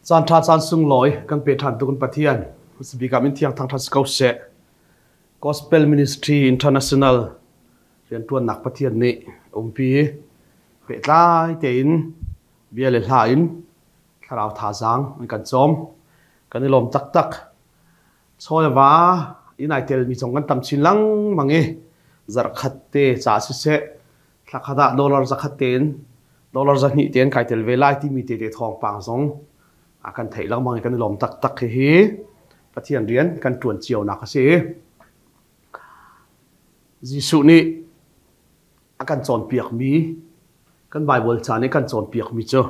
Caan ṭha caan sunglawi kan pe ṭhan tu kan Pathian bik ah min thiang thangṭhat si ko seh. Gospel Ministry International rianṭuannak Pathian nih umpi pehtlai tein bia le hla in thlarau thazaang an kan cawm. Kan i lawm taktak. Chaw le va inn ai telmi zong kan tam chin lengmang i zarhkhat te ca siseh thlakhat ah dollar zakhat tein dollar zahnih tein kai tel ve lai timi tete thawngpang zong a kan theih lengmang i kan i lawm taktak. Hihi Pathian rian kan ṭuan cionak a si. Jesuh nih a kan cawnpiakmi kan Baibal ca nih kan cawnpiakmi cu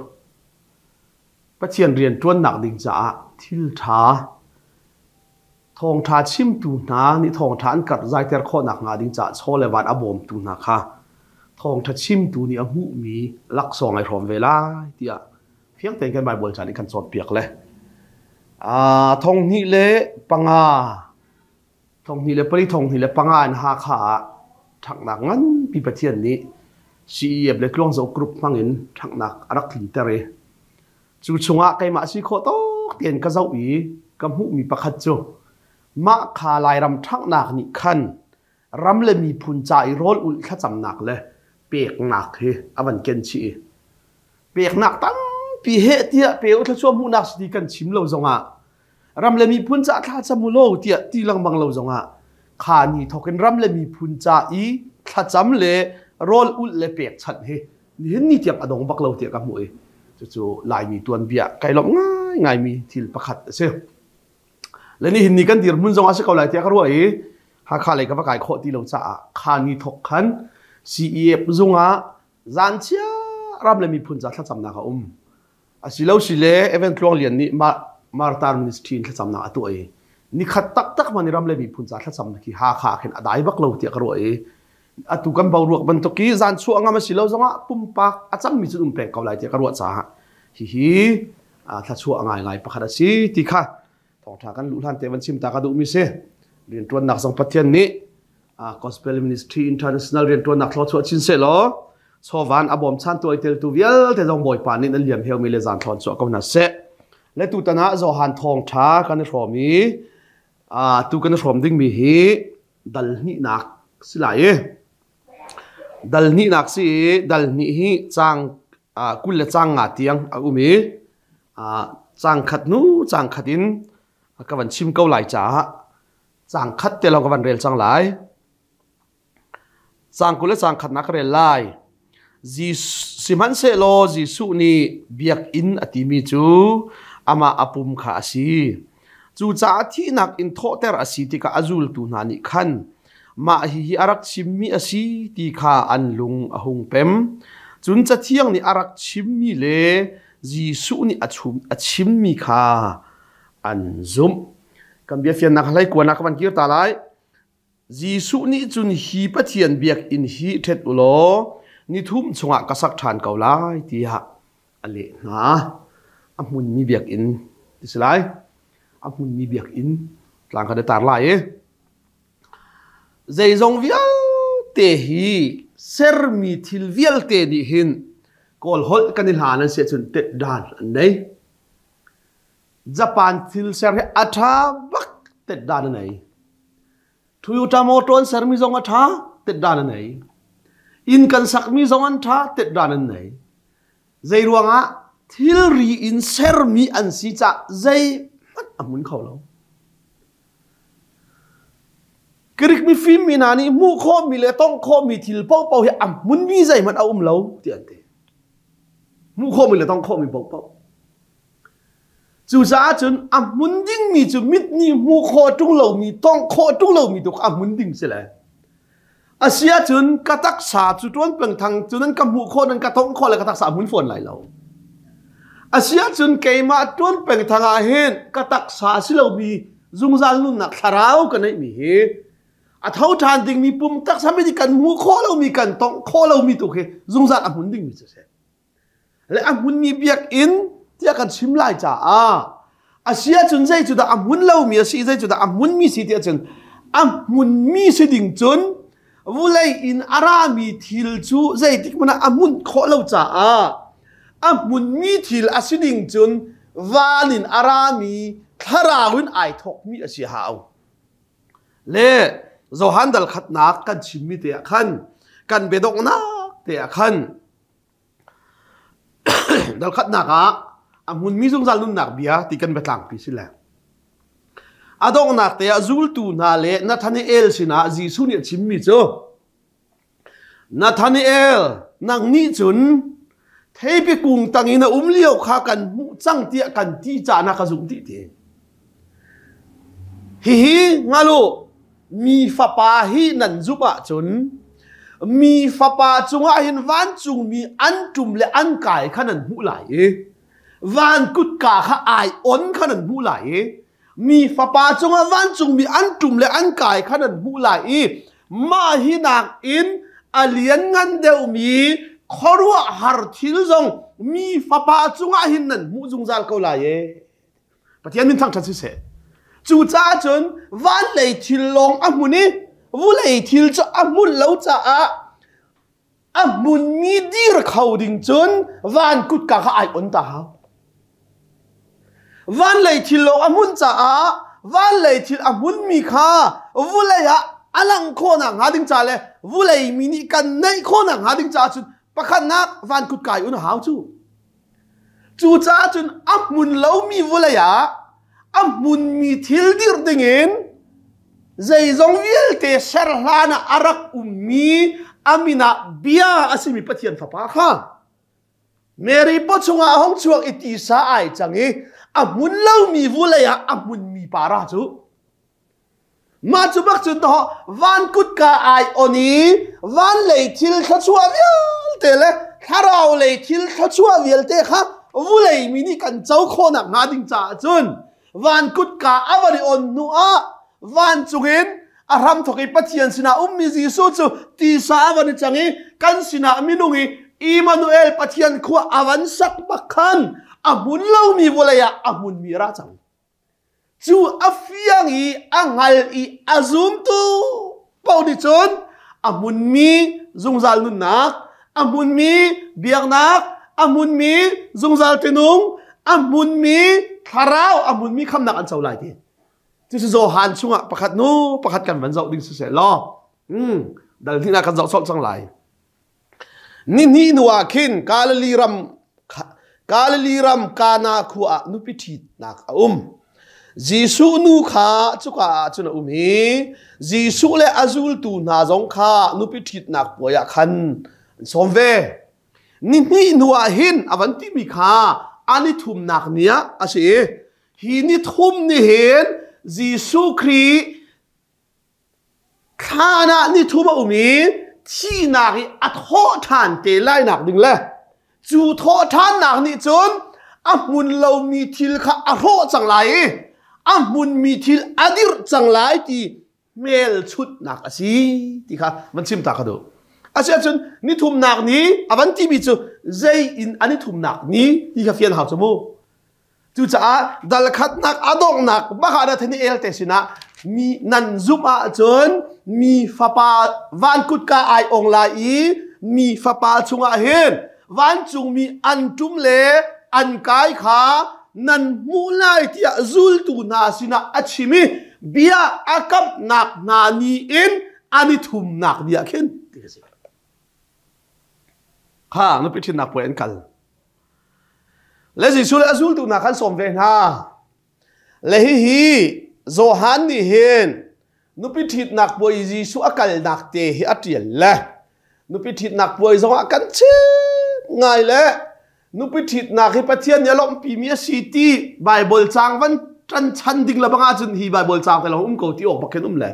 Pathian rian ṭuannak ding caah thil ṭha thawngṭha chimtu hna nih thawngṭha an karh zaiter khawhnak hnga ding caah chaw le van a bawmtu hna kha thawngṭha chimtu nih a hmuhmi laksawng ai hrawm ve lai tiah fiang tein kan Baibal ca nih kan cawnpiak le thong hnih le panga thong hnih le pali thong hnih le panga in Hakha ah ṭhanghnak nganpi Pathian nih CEF le Tluangzo Group hmangin ṭhanghnak a rak tlinter i cu chungah keimah si khawh tawk tein ka zoh i ka hmuhmi pakhat cu mah kha Lairam ṭhanghnak nih khan ram le miphun ca i rawl ulh thlacamnak le peknak hi a van ken chih i peknak tampi heh tiah pe u thluachuah hmuhnak si ti kan chim lo zongah ram le miphun ca thla cam u law tiah ti lengmang lo zongah kha ni thawk in ram le miphun ca i thlacam le rawl ulh le pekchanh hi nihin ni tiang a dong bak lo tiah ka hmuh i cucu Laimi tuanbia kai lawmh ngaingaimi thil pakhat a si. Le nihin ni kan dirhmun zong a si ko lai tiah ka ruah i Hakha lei ka va kai khawh ti lo caah kha ni thawk khan CEF zung ah zan chia ram le miphun ca thlacamnak a um. Asilo sile Evan Tluang Lian nih Martar Ministry in thlacamnak a tuah i nikhat taktak man i ram le miphun ca thlacamnak hi Hakha ah khin a dai bak lo tiah ka ruah i atu kan boruak bantuk i zan chuah ngam a si lo zongah pumpak a cangmi cu um peng ko lai tiah ka ruah caah hihi thlachuah ngaingai pakhat a si ti kha thawngṭha kan luh hlan te van chim ta ka duhmi si. Rianṭuannak zong Pathian nih Gospel Ministry International rianṭuannak thluachuah chin sehlaw chawvan a bawmchan tu ai teltu vialte zong Bawipa nih nan liam heumi le zan thlawn chuah ko hna seh. Le tutan ah Johan thawngṭha kan i hrawm i tu kan i hrawm dingmi hi dal hnihnak si lai i dal hnihnak si i dal hnih hi cang 20 le cang nga tiang a um i cang khat hnu cang khat in ka van chim ko lai caah Caang khat te lawng ka van rel cang lai. Caang 20 le caang khatnak ka rel lai. Sihmanhsehlaw Jesuh nih biakinn a timi cu amah a pum kha a si. Cucaah thihnak in thawhter a si tikah a zultu hna nih khan mah hihi a rak chimmi a si ti kha an lung a hung pem. Cun Cathiang nih a rak chimmi le Jesuh nih a chimmi kha an zumh. Kan biafiannak hlei kuan ah ka van kir ta lai. Jesuh nih cun hi Pathian biakinn hi ṭhet u law nithum chungah ka sak ṭhan ko lai tiah a leh hna. A hmunmi biakinn ti si lai. A hmunmi biakinn tlang kha na tar lai i zeizong vialte hi sermi thil vialte nih hin Kawl holh kan i hlan an si ahcun tet dan an nei. Japan thil ser hi a ṭha bak tet dan a nei. Toyota motor an sermi zong a ṭha tet dan a nei. Inn kan sakmi zong an ṭha tet dan an nei. Zei ruangah thilri in sermi an si cah zeihmanh a hmun kho lo. Greek mifim mi hna nih hmuh khawhmi le tongh khawhmi thil paohpaoh hi a hmunmi zeihmanh a um lo ti an ti. Hmuh khawhmi le tongh khawhmi paohpaoh. Cucaah cun a hmun dingmi cu mit nih hmuh khawh ṭung lomi, tawngh khawh ṭung lomi tu kha a hmun ding si le. A si ahcun ka taksa cu ṭuan peng thang cu nan ka hmuh khawh, nan ka tawngh khawh le ka taksa a hmun fawn lai lo. A si ahcun keimah ṭuan peng thang ah hin ka taksa a si lomi zungzal nunnak thlarau ka neihmi hi a tho ṭhan dingmi pum taksa mi nih kan hmuh khawh lomi, kan tawngh khawh lomi tu khi zungzal a hmun dingmi cu a si. Le a hmunmi biakinn tiah kan chim lai caah a si ahcun zei cu dah a hmun lomi a si, zei cu dah a hmunmi si ti ahcun a hmunmi si ding cun vulei in a rami thil cu zeitik hmanh ah a hmunh khawh lo caah a hmunmi thil a si ding cun Van in a rami thlarau in ai thawkmi a si hau. Le Johan dal khatnak kan chimmi te ah khan kan biadonghnak te ah khan dal khatnak ah a hmunmi zungzal nunnak bia ti kan biatlangpi si le a donghnak te ah zultu hna le Nathanael sinah Jesuh nih a chimmi cu Nathanael, nang nih cun theipi kung tang in a um lio kha kan hmuh cang tiah kan ti caah na ka zumh dih ti. Hihi hngal u, mi fapa hi nan zumh ahcun mi fapa cungah hin vancungmi an ṭum le an kai kha nan hmuh lai i van kutka kha ai on kha nan hmuh lai i Mi fapa cungah vancungmi an ṭum le an kai kha nan hmuh lai i mah hi nakin a lianngan deuhmi khuaruahhar thil zong mi fapa cungah hin nan hmuh zungzal ko lai e. Pathian min thangṭhat siseh. Cucaah cun van lei thil lawng a hmun i vulei thil cu a hmun lo caah a hmunmi dir kho ding cun van kutka kha ai on ta hau. Van lei thil lawng a hmun caah van lei thil a hmunmi kha vulei ah a lang khawhnak hnga ding ca le vulei mi nih kan neih khawhnak hnga ding caah cun pakhatnak van kutka i un a hau cu. Cucaah cun a hmun lomi vawlei ah a hmunmi thil dirh dingin zeizong vialte ser hlan ah a rak ummi a min ah bia a simi Pathian Fapa kha Mary paw chungah a hung chuak i tisa ai cang i a hmun lomi vawlei ah a hmunmi para cu Mah cu bak cun dawh van kutka ai on i van lei thil thluachuah vialte le thlarau lei thil thluachuah vialte kha vulei mi nih kan co khawhnak hnga ding caah cun van kutka a van i on hnu ah vancung in a hramthok i Pathian sinah ummi Jesuh cu tisa a van i cang i kan sinah minung i Immanuel Pathian khua a van sak bak khan a hmun lomi vawlei ah a hmunmi a ra cang. Cu a fiang i a hngal i a zumtu paoh nih cun a hmunmi zungzal nunnak, a hmunmi biaknak, a hmunmi zungzal tinung, a hmunmi thlarau, a hmunmi khamnak an co lai ti. Cucu Johan chungah pakhat nu pakhat kan van zoh ding siseh law, dal hnih kan zoh colh cang lai. Nihnih hnu ah khin Galilee ram Galilee ram Kana khua ah nupi ṭhitnak a um. Jesuh nu kha cuka ah cun a um i Jesuh le a zultu hna zong kha nupi ṭhitnak puai ah khan an sawm ve. Nihnih hnu ah hin a van timi kha an i thumnak ni ah a si i hi ni thum ni hin Jesuh Khrih Thlan ah nithum a um i thihnak i a thawh ṭhan te lainak ding le cu thawh ṭhannak nih cun a hmun lomi thil kha a hrawh cang lai i a hmunmi thil a dirh cang lai ti hmelchunhnak a si ti kha van chim ta ka duh. Asiahcun nithumnak ni a van timi cu zei in an i thumnak ni ti kha fian hau cu mu. Cucaah dal khatnak a donghnak bak ah Nathanael te sinah mi nan zumh ahcun mi fapa van kutka ai ong lai i mi fapa chungah hin vancungmi an ṭum le an kai kha nan hmuh lai tiah zultu hna sinah a chim i bia a kamhnak hna ni in an i thumnak ni ah khin ti a si. Kha nupi ṭhitnak puai an kal. Le Jesuh le a zultu hna khan sawm ve hna. Le hihi Johan nih hin nupi ṭhitnak puai Jesuh a kalnak te hi a ṭial le nupi ṭhitnak puai zongah kan chim ngai le nupi ṭhitnak hi Pathian nih a lawmhpimi a si ti Baibal caang van ṭan chan ding le bang ahcun hi Baibal caang te lawng um ko ti awk bak khin um le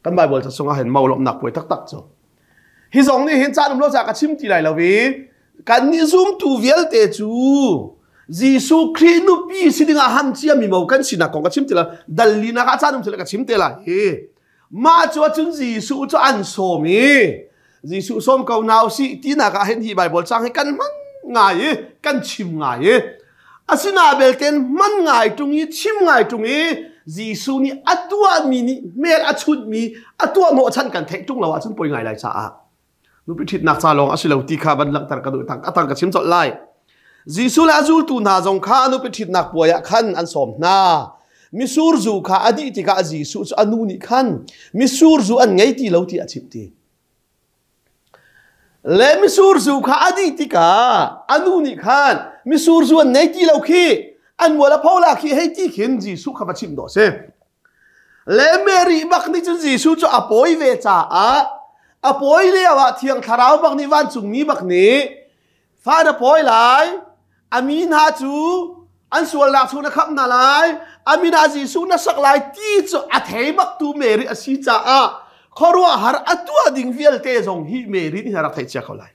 kan Baibal ca chungah hin mo lawmhnak puai taktak cu hi zong nih hin caan um lo ca ka chim ti lai lo i kan nih zumtu vialte cu Jesuh Khrih nupi si dingah ham ciami mo kan sinak kong ka chim ti la dal linak ah caan um sila ka chim te lai hi mah cu ahcun Jesuh cu an sawm i Jesuh sawm ko na usih tinak ah hin hi Baibal cang hi kan hman ngai i kan chim ngai i asina belten hman ngai ṭung i chim ngai ṭung i Jesuh nih a tuahmi nih hmel a chunhmi a tuah hnawhchan kan theih ṭung lo ahcun poi ngai lai caah nupi ṭhitnak ca lawng a si lo ti kha van langhter ka duh tang a tang ka chim colh lai. Jesuh le a zultu hna zong kha nupi ṭhitnak puai ah khan an sawm hna. Misur zu kha a dih tikah Jesuh cu a nu nih khan misur zu an ngei ti lo ti a chimh ti. Le misur zu kha a dih tikah a nu nih khan misur zu an ngei ti lo khi an mual a pho la khi hei ti khin Jesuh kha va chimh dawh si. Le Mary bak nih cun Jesuh cu a pawi ve caah a pawi lio ah Thiang Thlarau bak nih vancungmi bak nih Fa na pawi lai. A mi hna cu an sualnak chung na khamh hna lai. A min ah Jesuh na sak lai ti cu a thei baktu Mary a si caah khuaruahhar a tuah ding vialte zong hi Mary nih a rak theih cia ko lai.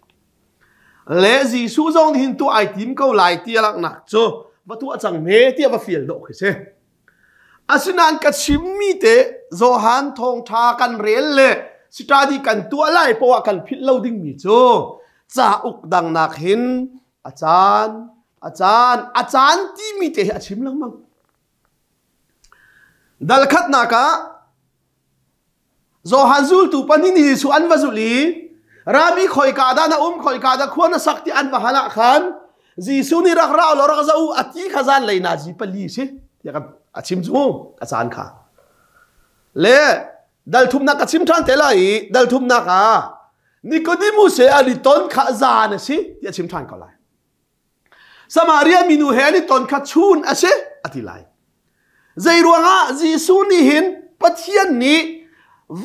Le Jesuh zong nih hin tuah ai tim ko lai ti a langhnak cu va tuah cang hme tiah va fial dawh khi si. Asinain ka chimmi te Johan thawngṭha kan rel le study kan tuah lai poah kan philh lo dingmi cu cauk dangnak hin a caan a caan a caan timi te hi a chim lengmang. Dal khatnak ah Johan zultu pahnih nih Jesuh an va zulh i Rabbi khoika dah na um khoika dah khua na sak ti an va hal ah khan Jesuh nih rak ra law rak zoh u a ti kha zan lei nazi pali si tiah a chim cu a caan kha le dal thumnak ka chim ṭhan te lai i dal thumnak ah Nicodemus he an i ton kha zan a si tiah a chim ṭhan ko lai Samaria minu he an i ton kha chun a si a ti lai. Zei ruangah Jesuh nih hin Pathian nih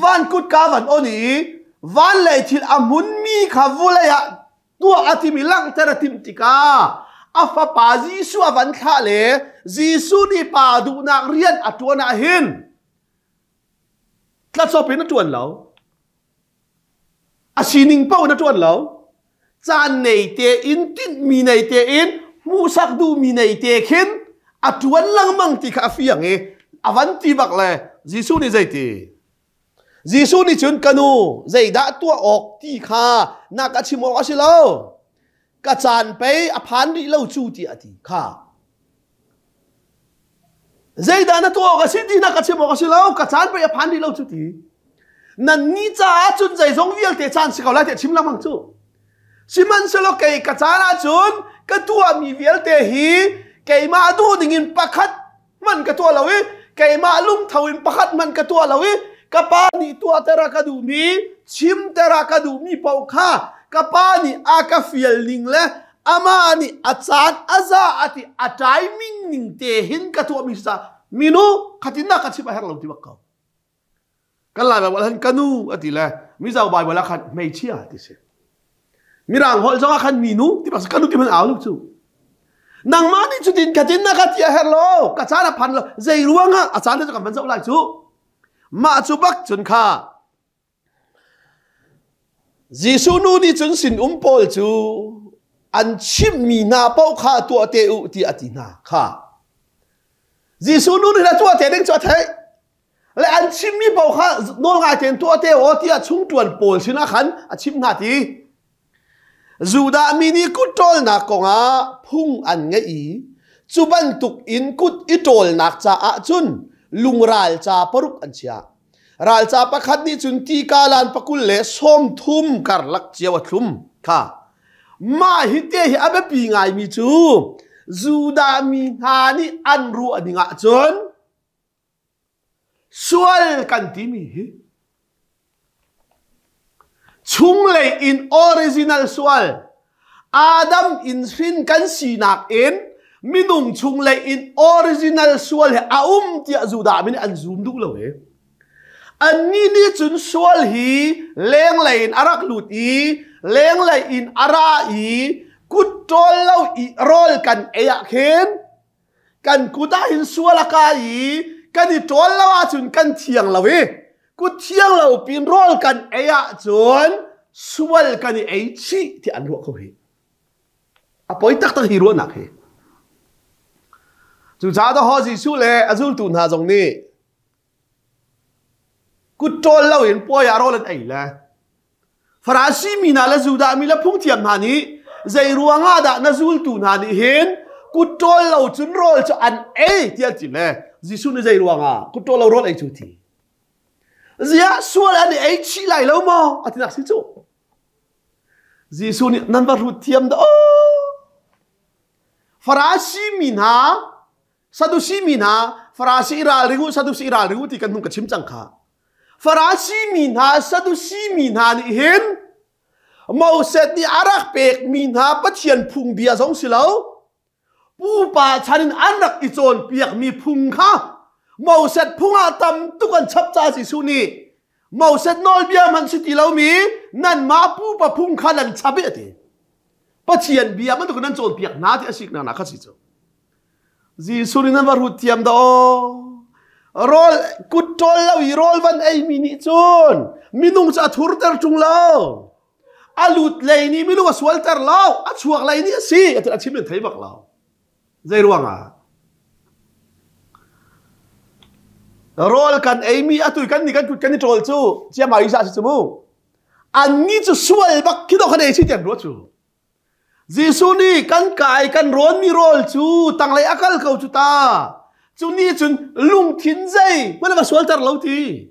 van kutka van on i van lei thil a hmunmi kha vulei ah tuah a timi langhter a timh tikah a fapa Jesuh a van thlah le Jesuh nih pa duhnak rian a ṭuan ah hin tlacop in a ṭuan lo. A sining paoh na ṭuan lo. Caan nei tein, tinhmi nei tein, hmuhsak duhmi nei te khin a ṭuan lengmang ti kha a fiang i a van ti bak le Jesuh nih zeiti? Jesuh nih cun ka nu zeidah tuah awk ti kha na ka chim awk a si lo. Ka caan pei a phan rih lo cu ti a ti kha. Zeidah na tuah awk a si ti na ka chim awk a si lo. Ka caan pei a phan rih lo cu ti. Nannih caah cun zeizong vialte caan si ko lai tiah chim lengmang cu. Sihmanhsehlaw kei ka caan ahcun ka tuahmi vialte hi keimah duh dingin pakhat hmanh ka tuah lo i keimah lungtho in pakhat hmanh ka tuah lo i ka pa nih tuahter a ka duhmi chimter a ka duhmi paoh kha ka pa nih a ka fial ning le amah nih a caan a za a ti a timing ning te hin ka tuahmi si caah minu khatin na ka chim a herh lo ti bak ko. Kan Lai Baibal han kanu a ti le Mizo Baibal ah khan hmeichia ti si. Mirang holh zong ah khan minu ti bak kanu ti man au lu cu. Nangmah nih cutin khatin na ka ti a herh lo ka caan a phan lo zei ruangah a caan te cu kan van zoh lai cu. Mah cu bak cun kha Jesuh nu nih cun sinum pawl cu an chimhmi hna paoh kha tuah te u tiah a ti hna kha. Jesuh nu nih tuah te ding cu a theih. Le an chimmi paoh kha nawl ngai tein tuah te aw tiah chungṭuan pawl sinah khan a chimh hna ti. Judah mi nih kut ṭawlnak kongah phung an ngeih i cu bantuk in kut i ṭawlnak caah cun lungral ca paruk an chiah. Ralca pakhat nih cun ti kalan pakul le 30 karlak cio a thlum kha. Mah hi te hi a biapi ngaimi cu Judah mi hna nih an ruah ding ahcun Sual kan timi hi chunglei in original sual Adam in hrin kan sinak in minung chunglei in original sual hi a um tiah Judah mi nih an zum duh lo i annih nih cun sual hi lenglei in a rak lut i lenglei in a ra i kut ṭawl lo i rawl kan ei ah khin Kan kut ah hin sual a kai i kan i ṭawl lo ahcun kan thiang lo i kut thiang lo pin rawl kan ei ahcun sual kan i ei chih ti an ruah ko hi. A poi taktak hi ruahnak hi. Cucaah dawhaw Jesuh le a zultu hna zong nih Kut ṭawl loin puai ah rawl an ei le Farasi mi hna le Judah mi le phungthiam hna nih zei ruangah dah na zultu hna nih hin kut ṭawl lo cun rawl cu an ei tiah an ti le Jesuh nih zei ruangah kut ṭawl lo rawl ei cu ti ziah sual an i ei chih lai lo maw a tinak si cu Jesuh nih nan va hrut thiam dah aw. Farasi mi hna, Sadusi mi hna, Farasi i ralring u, Sadusi i ralring u ti kan hung ka chim cang kha. Farasi mi hna, Sadusi mi hna nih hin Moses nih a rak pekmi hna Pathian phungbia zong si lo, pupa chan in an rak i cawnpiakmi phung kha Moses phung ah tam tuk an chap caah Jesuh nih Moses nawlbia hmanh si ti lomi nanmah pupa phung kha nan chap i a ti. Pathian bia bantuk nan cawnpiak hna ti a siknak na kha si cu. Jesuh nih nan va rut thiam dah aw. Rawl kut ṭawl lo i rawl van eimi nih cun minung cu a thurter ṭung lo. A lut lei nih minung a sualter lo, a chuak lei nih a si. A chim in thei bak lo. Zei ruangah? Rawl kan eimi atu kan nih kan kut kan i ṭawl cu ciama isa si cu mu. Annih cu sual bak khi dawh kan ei si tian ruah cu. Jesuh nih kan kai kan rawnmi rawl cu tanglei a kal ko cu ta. Cu nih cun lungthin zei hmanh va sualter lo ti.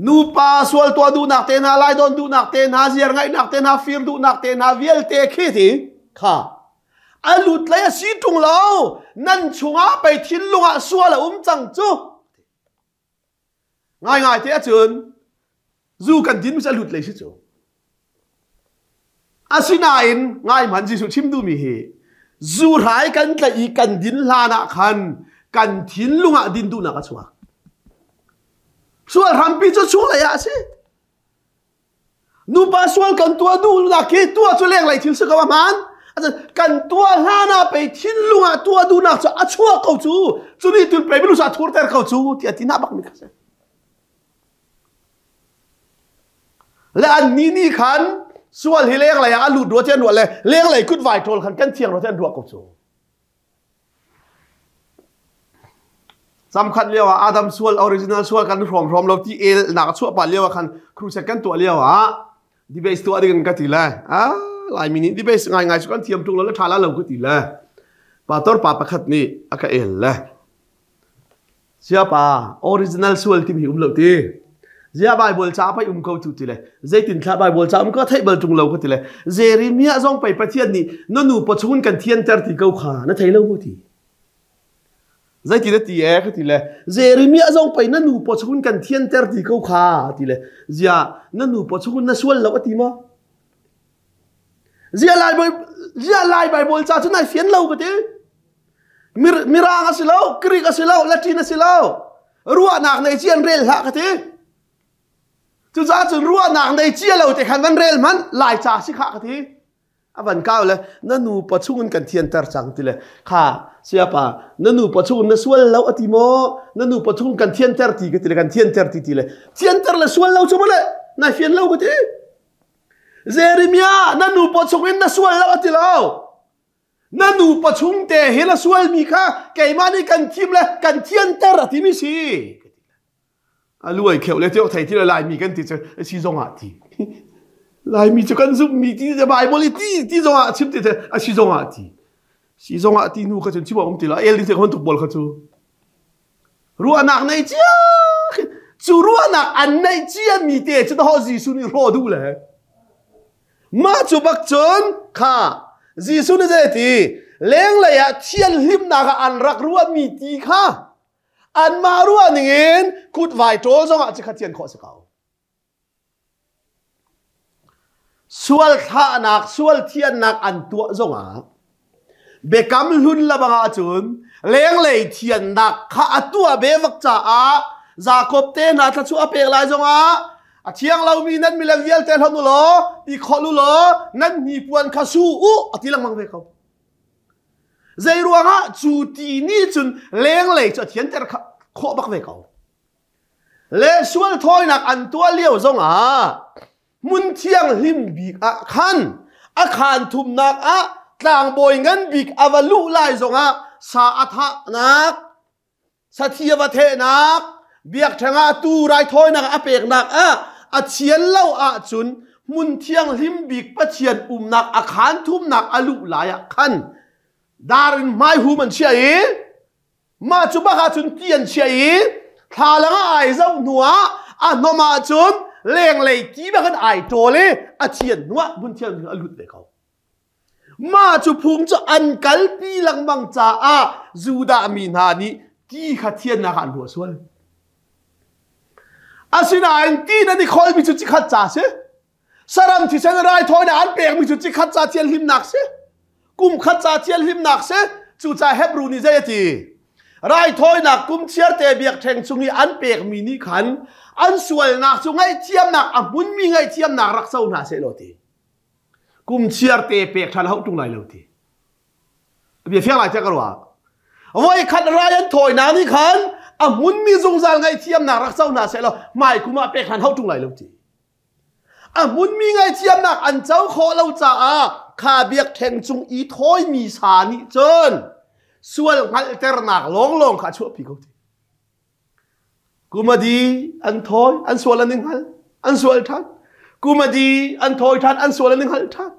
Nupa sual tuah duhnak te hna, laidawn duhnak te hna, ziar ngaihnak te hna, fir duhnak te hna vialte khi ti kha a lut lei a si ṭung lo. Nan chungah pei thinlung ah sual a um cang cu. Ngaingai te ahcun zu kan din mi cu a lut lei si cu. Asinain ngai hmanh Jesuh chim duhmi hi zu hrai kan tlaih i kan din hlan ah khan kan thinlung ah din duhnak a chuak. Sual hrampi cu chunglei ah a si. Nupa sual kan tuah duhnak khi tuah cu lenglei thil si ko a hmaan. Kan tuah hlan ah pei thinlung ah tuah duhnak cu a chuak ko cu. Cu nih tun pei minung cu a thurter ko cu tiah ti na bak mi kha si. Le an ni nih khan sual hi lenglei ah a lut rua ti an ruah le lenglei kut vai ṭawl khan kan thiang rua ti an ruah ko cu. Camkhat lio ah Adam sual original sual kan hrawm hrawm lo ti el nak chuah pa lio ah khan crusade kan tuah lio ah debate tuah ding ka ti le ah Laimi nih debate ngai ngai cu kan thiam ṭung lo le ṭha la lo ka ti le pastor pa pakhat nih a ka el le Siapa original sual timi um lo ti Zia Bible ca pei um ko tu ti le zeitin thla Bible ca um ka theih bal ṭung lo ka ti le Jeremiah zong pei Pathian nih na nu pawchung kan thianter ti ko kha na thei lo maw ti Zeiti na ti e ka ti le Jeremiah zong pei na nu pawchung kan thianter ti ko kha ti le Zia na nu pawchung na sual lo a ti maw Zia Lai Zia Lai Bible ca cu nai fian lo ka ti Mirang a si lo, Greek a si lo, Latin a si lo. Ruahnak nei ci an rel hlah ka ti. Cucaah cun ruahnak nei cia lo te khan van rel hmanh Lai ca si khah ka ti. A van kau le na nu pa chung in kan thianter cang ti le kha siapa na nu pa chung na sual lo a ti maw na nu pa chung kan thianter ti ka ti le kan thianter ti ti le thianter le sual lo cu maw le nai fian lo ka ti Jeremiah na nu pa chung in na sual lo a ti lo Na nupa chung te hi na sualmi kha keimah nih kan thim le kan thianter a timi si. A luai kheuh le tiok thei ti le Laimi kan ti cu si zong ah ti. Laimi cu kan zumhmi ti Bible i ti ti zong ah chim ti a si zong ah ti. Si zong ah ti nu kha cun chim um ti lo. El ding te tuk bol kha cu. Ruahnak nei cia cu ruahnak an neih cia mi te cu ho Jesuh nih hrawh duh le mah cu bak cun kha Jesuh nih zei ti lenglei ah thianhlimnak ah an rak ruahmi ti kha anmah ruah ningin kut vai ṭawl zongah cikhat thian khawh si ko. Sual thlahnak, sual thiannak an tuah zongah biakam hlun lebang ahcun lenglei thiannak kha a tuah ve vak caah Jakob te hna thluachuah a pek lai zongah a thiang lomi nan milem vialte hlonh u law i kholh u law nan hnipuan kha su u a ti lengmang ve ko. Zei ruangah cu ti nih cun lenglei cu a thianter khawh bak ve ko. Le sual thawinak an tuah lio zongah hmun thianghlim bik ah khan a khaan thumnak ah tlangbawi ngan bik a va luh lai zongah sa a thahnak, sathi a va thehnak, biakṭheng ah tuu raithawinak a peknak ah a thian lo ahcun hmun thianghlim bik Pathian umnak a khaan thumnak a luh lai ah khan dar in hmaihum an chiah i Mah cu bak ahcun ti an chiah i thlalang ah ai zoh hnuah a hnom ahcun lenglei ti bak in ai ṭawl i a thian hnuah hmun thian a lut ve ko. Mah cu phung cu an kalpi lengmang caah Judah mi hna nih ti kha thiannak ah an ruah sual. Asinain ti nan i kholmi cu cikhat ca si. Saram thisen raithawinak an pekmi cu cikhat ca thianhlimnak si. Kum khat ca thianhlimnak si. Cucaah Hebrew nih zei a ti? Raithawinak kum chiarte biakṭheng chung i an pekmi nih khan an sualnak cu ngaihthiamnak a hmunmi ngaihthiamnak rak co hna seh law ti. Kum chiarte pek ṭhan hau ṭung lai lo ti. Bia fiang lai tiah ka ruah. Voi khat rai an thawinak nih khan a hmunmi zungzal ngaihthiamnak rak co hna seh law hmai kum ah pek ṭhan hau ṭung lai lo ti. A hmunmi ngaihthiamnak an co khawh lo caah kha biakṭheng cung i thawimi sa nih cun sual hngalhternak lawnglawng kha a chuahpi ko ti. Kumadi an thawi, an sual an i hngal, an sual ṭhan. Kumadi an thawi ṭhan, an sual an i hngal ṭhan.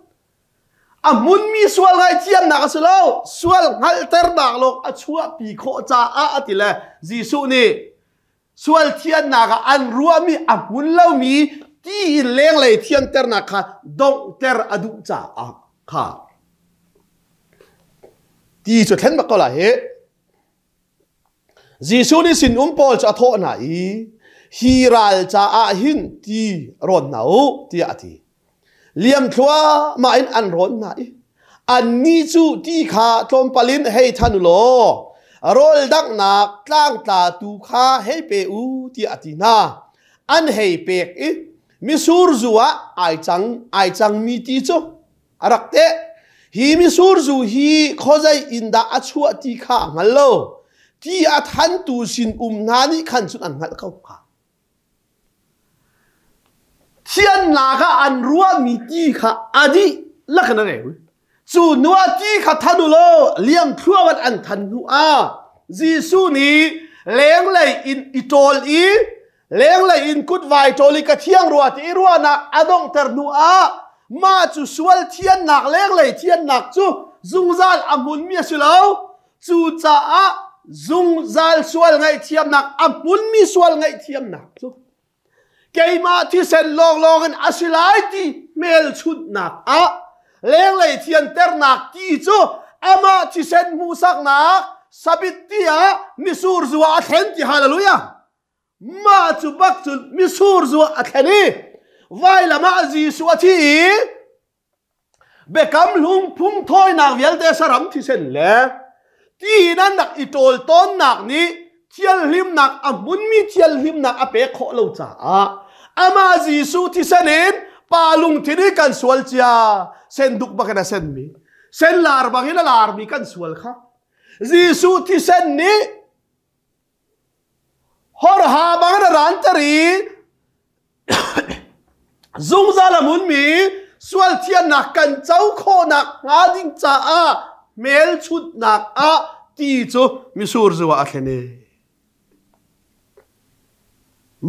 A hmunmi sual ngaihthiamnak a si lo, sual hngalhternak lawng a chuahpi khawh caah a ti le Jesuh nih Sual thiannak ah an ruahmi a hmun lomi ti in lenglei thianternak kha donghter a duh caah kha ti cu thlen bak ko lai hi. Jesuh nih sinum pawl cu a thawh hna i hi ral caah hin ti rawn hna u tiah a ti. Liam thluahmah in an rawn hna i annih cu ti kha tlawmpal in hei than u law rawl danghnak tlangtlatu kha hei pe u tiah a ti hna. An hei pek i mitsur zu ah ai cang ai cangmi ti cu a rak teh. Hi mitsur zu hi khuazei in dah a chuah ti kha a hngal lo. Ti a thantu sinum hna nih khan cun an hngalh ko kha. Thiannak ah an ruahmi ti kha a dihlak in a reu. Cu hnu ah ti kha than u law liam thluamat an than hnu ah Jesuh nih lenglei in i ṭawl i lenglei in kutvai ṭawl i ka thiang rua ti i ruahnak a donghter hnu ah mah cu sual thiannak lenglei thiannak cu zungzal a hmunmi a si lo. Cucaah zungzal sual ngaihthiamnak a hmunmi sual ngaihthiamnak cu keimah thisen lawnglawng in a si lai ti hmelchunhnak ah lenglei thianternak ti cu amah thisen hmuhsaknak sabit ti ah misur zu ah a thlen ti hallelujah mah cu bak cun misur zu ah a thlen i vailam ah Jesuh a thi i Biakam hlung phung thawinak vialte saram thisen le ti in an rak i ṭawl tawnnak nih thianhlimnak a hmunmi thianhlimnak a pek khawh lo caah amah Jesuh thisen in pa lungthin i kan sual cia senduk bak in a senmi senlar bangin a larmi kan sual kha Jesuh thisen nih Horha bang in a ranter i zungzal a hmunmi sual thiannak kan co khawhnak hnga ding caah hmelchunhnak ah ti cu misur zu ah a thlen i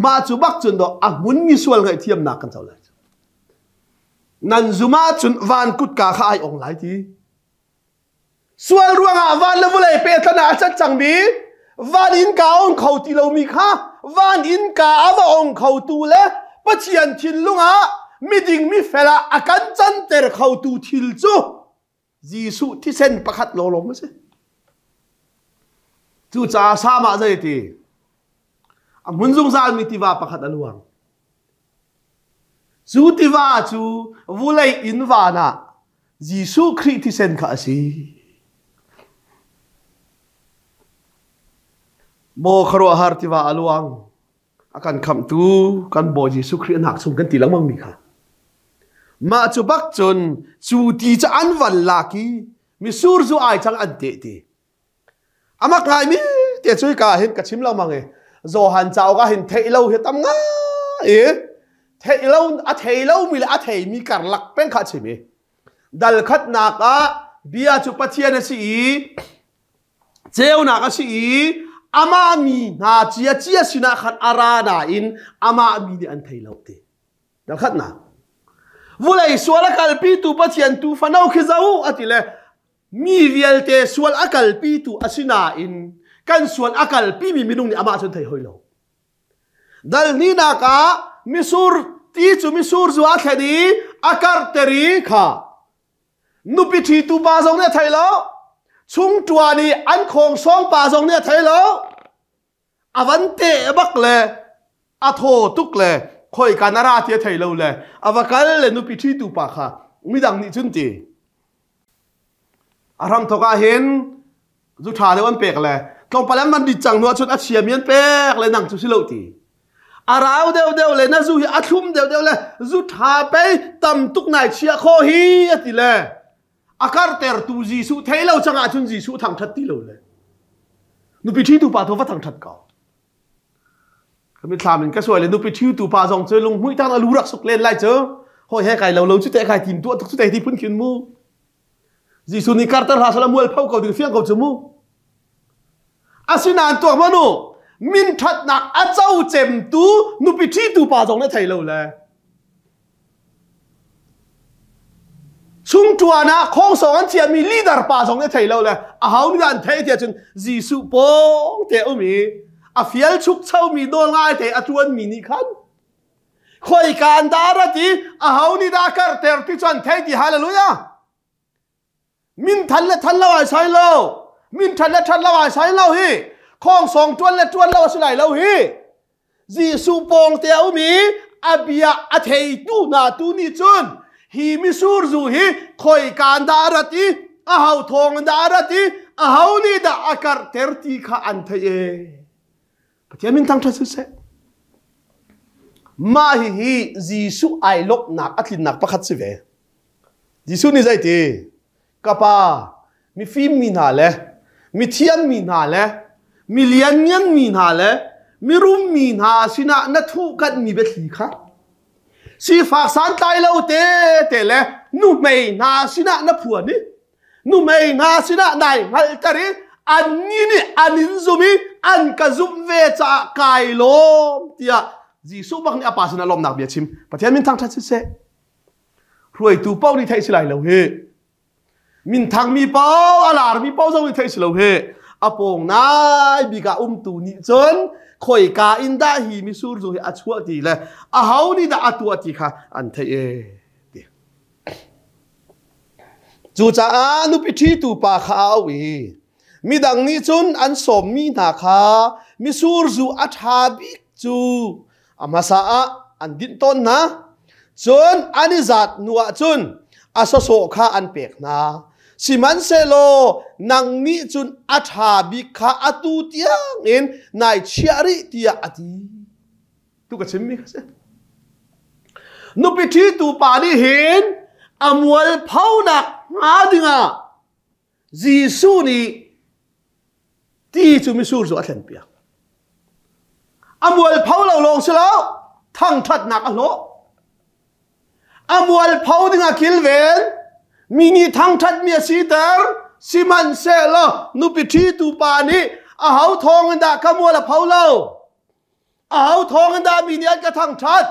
mah cu bak cun dawh a hmunmi sual ngaihthiamnak kan co lai nan zum ahcun van kutka kha ai ong lai ti Sual ruangah van le vawlei pehtlan ah a cat cangmi van innka a ong kho ti lomi kha van innka a va ong khotu le Pathian thinlung ah miding mifel ah a kan canter khotu thil cu Jesuh thisen pakhat lawnglawng a si. Cucaah Salm ah zei ti? A hmun zungzalmi tiva pakhat a luang. Cu tiva cu vulei inn van ah Jesuh Khrih thisen kha a si. Maw khuaruahhar tiva a luang a kan khamhtu kan Bawi Jesuh Khrih a hnak chung kan ti lengmang mi kha. Mah cu bak cun cu ti cu an van lak i misur zu ai cang an teh ti. Amak ngaimi te cu hika hin ka chim lengmang i Johan cauk ah hin theih lo hi tam ngai i theih lo a thei lomi le a theimi karlak peng kha a chim i dal khatnak ah bia cu Pathian a si i ceunak a si i amah mi hna cia cia sinah khan a ra nain amah mi nih an thei lo ti dal khatnak vulei sual a kalpitu Pathian tu fano khi zo a ti le Mi vialte sual a kalpitu a si nain kan sual a kalpimi minung nih amah cun thei hoi lo. Dal hnihnak ah misur ti cu misur zu a thlen i a karhter i kha. Nupi ṭhitu pa zong nih a thei lo. Chungṭuan i an khawngsawng pa zong nih a thei lo. A van teh bak le a thaw tuk le khoika na ra ti a thei lo le a va kal le nupi ṭhitu pa kha midang nih cun ti. A hramthawk ah hin zu ṭha deuh an pek le tlawmpal an van dit cang hnu ahcun a chiami an pek le nang cu si lo ti. A rau deuhdeuh le na zu hi a thlum deuhdeuh le zu ṭha pei tam tuk nai chiah khawh hi a ti le a kartertu Jesuh thei lo cang ahcun Jesuh thangṭhat ti lo le nupi ṭhitu pa tu va thangṭhat ko. Ka mithlam in ka suai le nupi ṭhitu pa zong cu lunghmuih tang a lu rak suk len lai cu hawi he kai lo lo cu te kai tim tuah tuk cu te ti phun khin mu. Jesuh nih karter hlah sala mual pho ko ding fiang ko cu mu. Asinain tuak manu min ṭhatnak a co cemtu nupi ṭhitu pa zong na thei lo le. Chungṭuan ah khawngsawng an thiammi leader pa zong na thei lo le a ho nih dah an theih tiah cun Jesuh pawng te um i a fial chukchomi nawl ngai te a ṭuanmi nih khan khoika an dah rat i aho nih dah karhter ti cu an thei ti hallelujah min than le than lo ai sai lo min than le than lo ai sai lo hi khong song tuan le tuan lo a si lai lo hi Jesuh pawng te a um i a bia a theitu hna tu nih cun hi misur zu hi khoika an dah rat i aho thawng in dah rat i aho nih dah a karhter ti kha an theih e Pathian min thangṭhat siseh. Mah hihi Jesuh ai lawmhnak a tlinnak pakhat si ve. Jesuh nih zeiti? Ka pa, mifim mi hna le mithiam mi hna le mi lianngan mi hna le mirum mi hna sinah na thuhkanh mi biathli kha sifak santlai lo te te le nuhmei hna sinah na phuan i Numei hna sinah nai hngalhter i annih nih an in zum i an ka zumh ve caah kai lawm tiah Jesuh bak nih a pa sinah lawmnak bia chim. Pathian min thangṭhat siseh. Hruaitu paoh nih theih si lai lo hi. Minthangmi paoh, a larmi paoh zong nih theih si lo hi. A pawng nai bik ah umtu nih cun khoika in dah hi misur zu hi a chuah ti le aho nih dah a tuah ti kha an theih e. Ti. Cucaah nupi ṭhitu pa kha a auh i midang nih cun an sawmmi hna kha mitsur zu a ṭha bik cu a hmasa ah an dinh tawn hna. Cun an i zat hnuah cun a sawsawh kha an pek hna. Sihmanhsehlaw nang nih cun a ṭha bik kha atu tiangin nai chiah rih tiah a ti. Tu ka chimmi kha si. Nupi ṭhitu pa nih hin a mualphonak hnga dingah Jesuh nih ti cu mitsur cu a thlenpiak. A mualpho lo lawng si lo, thangṭhatnak a hlawh. A mualpho dingah kilven, mi nih thangṭhatmi a siter, sihmanhsehlaw nupi ṭhitu pa nih aho thawng in dah ka mual a pho lo? Aho thawng in dah mi nih an ka thangṭhat?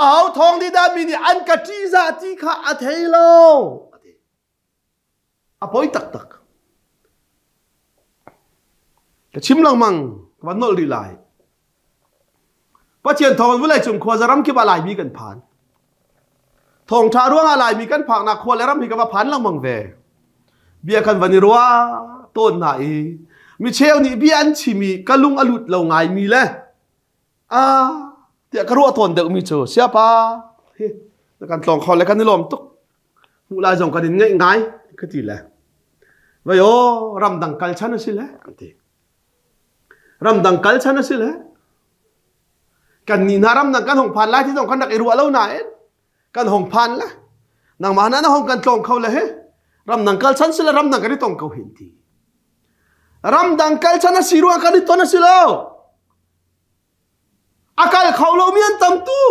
Aho thawng nih dah mi nih an ka ṭihzah ti kha a thei lo. A poi taktak. Ka chim lengmang, ka van nolh rih lai. Pathian thawng in vawlei cung khuaza ram kip ah Laimi kan phan. Thawngṭha ruangah Laimi kan phaknak khua le ram hi ka va phan lengmang ve. Bia kan van i ruah tawn hna i micheu nih bia an chim i ka lung a lut lo ngaimi le a tiah ka ruah tawn deuhmi cu siapa hi na kan tlawng kho le kan i lawm tuk hmuh lai zong kan in ngaih ngai ka ti le vai aw ramdang kal chan a si le an ti ramdang kal chan a si le kan ni hna ramdang kan hong phan lai ti zong kan rak i ruah lo nain kan hong phan le nangmah na na hong kan tlawng kho le he ramdang kal chan si le ramdang kan i tong ko hin ti ramdang kal chan a si ruang kan i ton a si lo a kal kho lomi an tam tu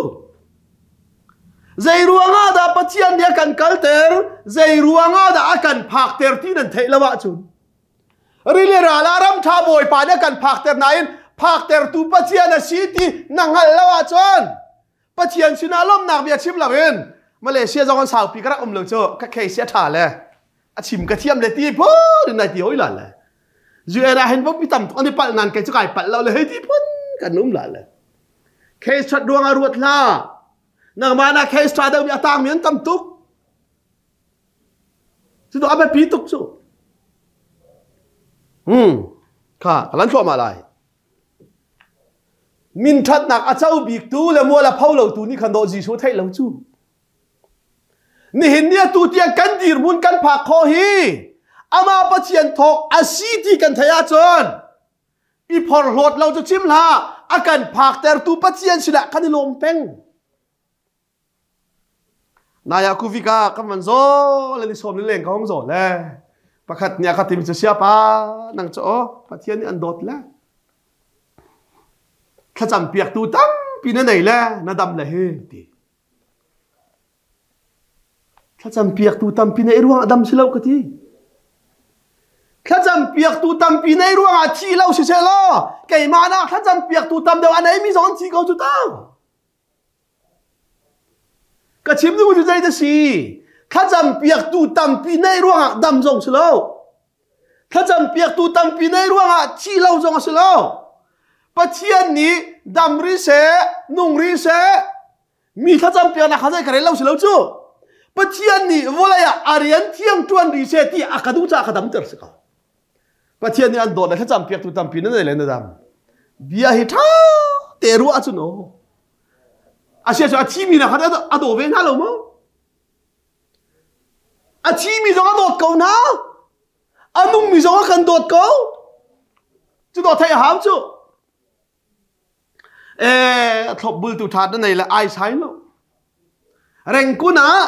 zei ruangah dah Pathian nih a kan kalter zei ruangah dah a kan phakter ti nan theih lo ahcun Rili ral ah ram ṭha Bawipa nih a kan phakter nain phaktertu Pathian a si ti na hngalh lo ahcun Pathian sinah lawmhnak bia chim loin Malaysia zong an saupi ka rak um lo cu ka case a ṭha le a chim ka thiam le ti phun in nai ti hoi la le UN ah hin mi tam tuk an i palh nan kei cu kai palh lo le hei ti phun kan um la le case ṭhat ruang ah ruat hlah nangmah na case ṭha deuh mi a tang mi an tam tuk. Cu a biapi tuk cu. Kha ka lan thluahmah lai. Min ṭhatnak a co bik tu le mual a pho lo tu nih khan dawh Jesuh theih lo cu. Nihin ni atu tiang kan dirhmun kan phak khawh hi amah Pathian thawk a si ti kan theih ahcun i phorhlawt lo cu chim hlah a kan phaktertu Pathian sinah kan i lawm peng. Naya kuvika kan van zaw le ni sawm ni leng ka hong zaw le pakhat nih a ka tim cu siapa nang cu aw Pathian nih an dawt le thlacam piaktu tampi na nei le na dam le hi ti Thlacam piaktu tampi na i ruangah dam si lo ka ti. Thlacam piaktu tampi na i ruangah thi lo si seh law keimah nak thlacam piaktu tam deuh a neimi zong an thi ko cu ta. Ka chim duhmi cu zei dah si? Thlacam piaktu tampi nei ruangah dam zong si lo. Thlacam piaktu tampi nei ruangah thi lo zong a si lo. Pathian nih dam rih seh, nung rih seh, mi thlacam piaknak kha zei ka rel lo si lo cu Pathian nih vawlei ah a rian thiang ṭuan rih seh ti a ka duh caah ka damter si ko Pathian nih an dawt le thlacam piaktu tampi na nei le na dam bia hi ṭha te ruah ahcun aw asia cu a thimi na khan a daw ve hna lo maw a thimi zong a dawt ko hna a nungmi zong a kan dawt ko cu dawt theih a hau cu Eh, thlopbultu ṭha na nei le ai sai lo. Rengkun ah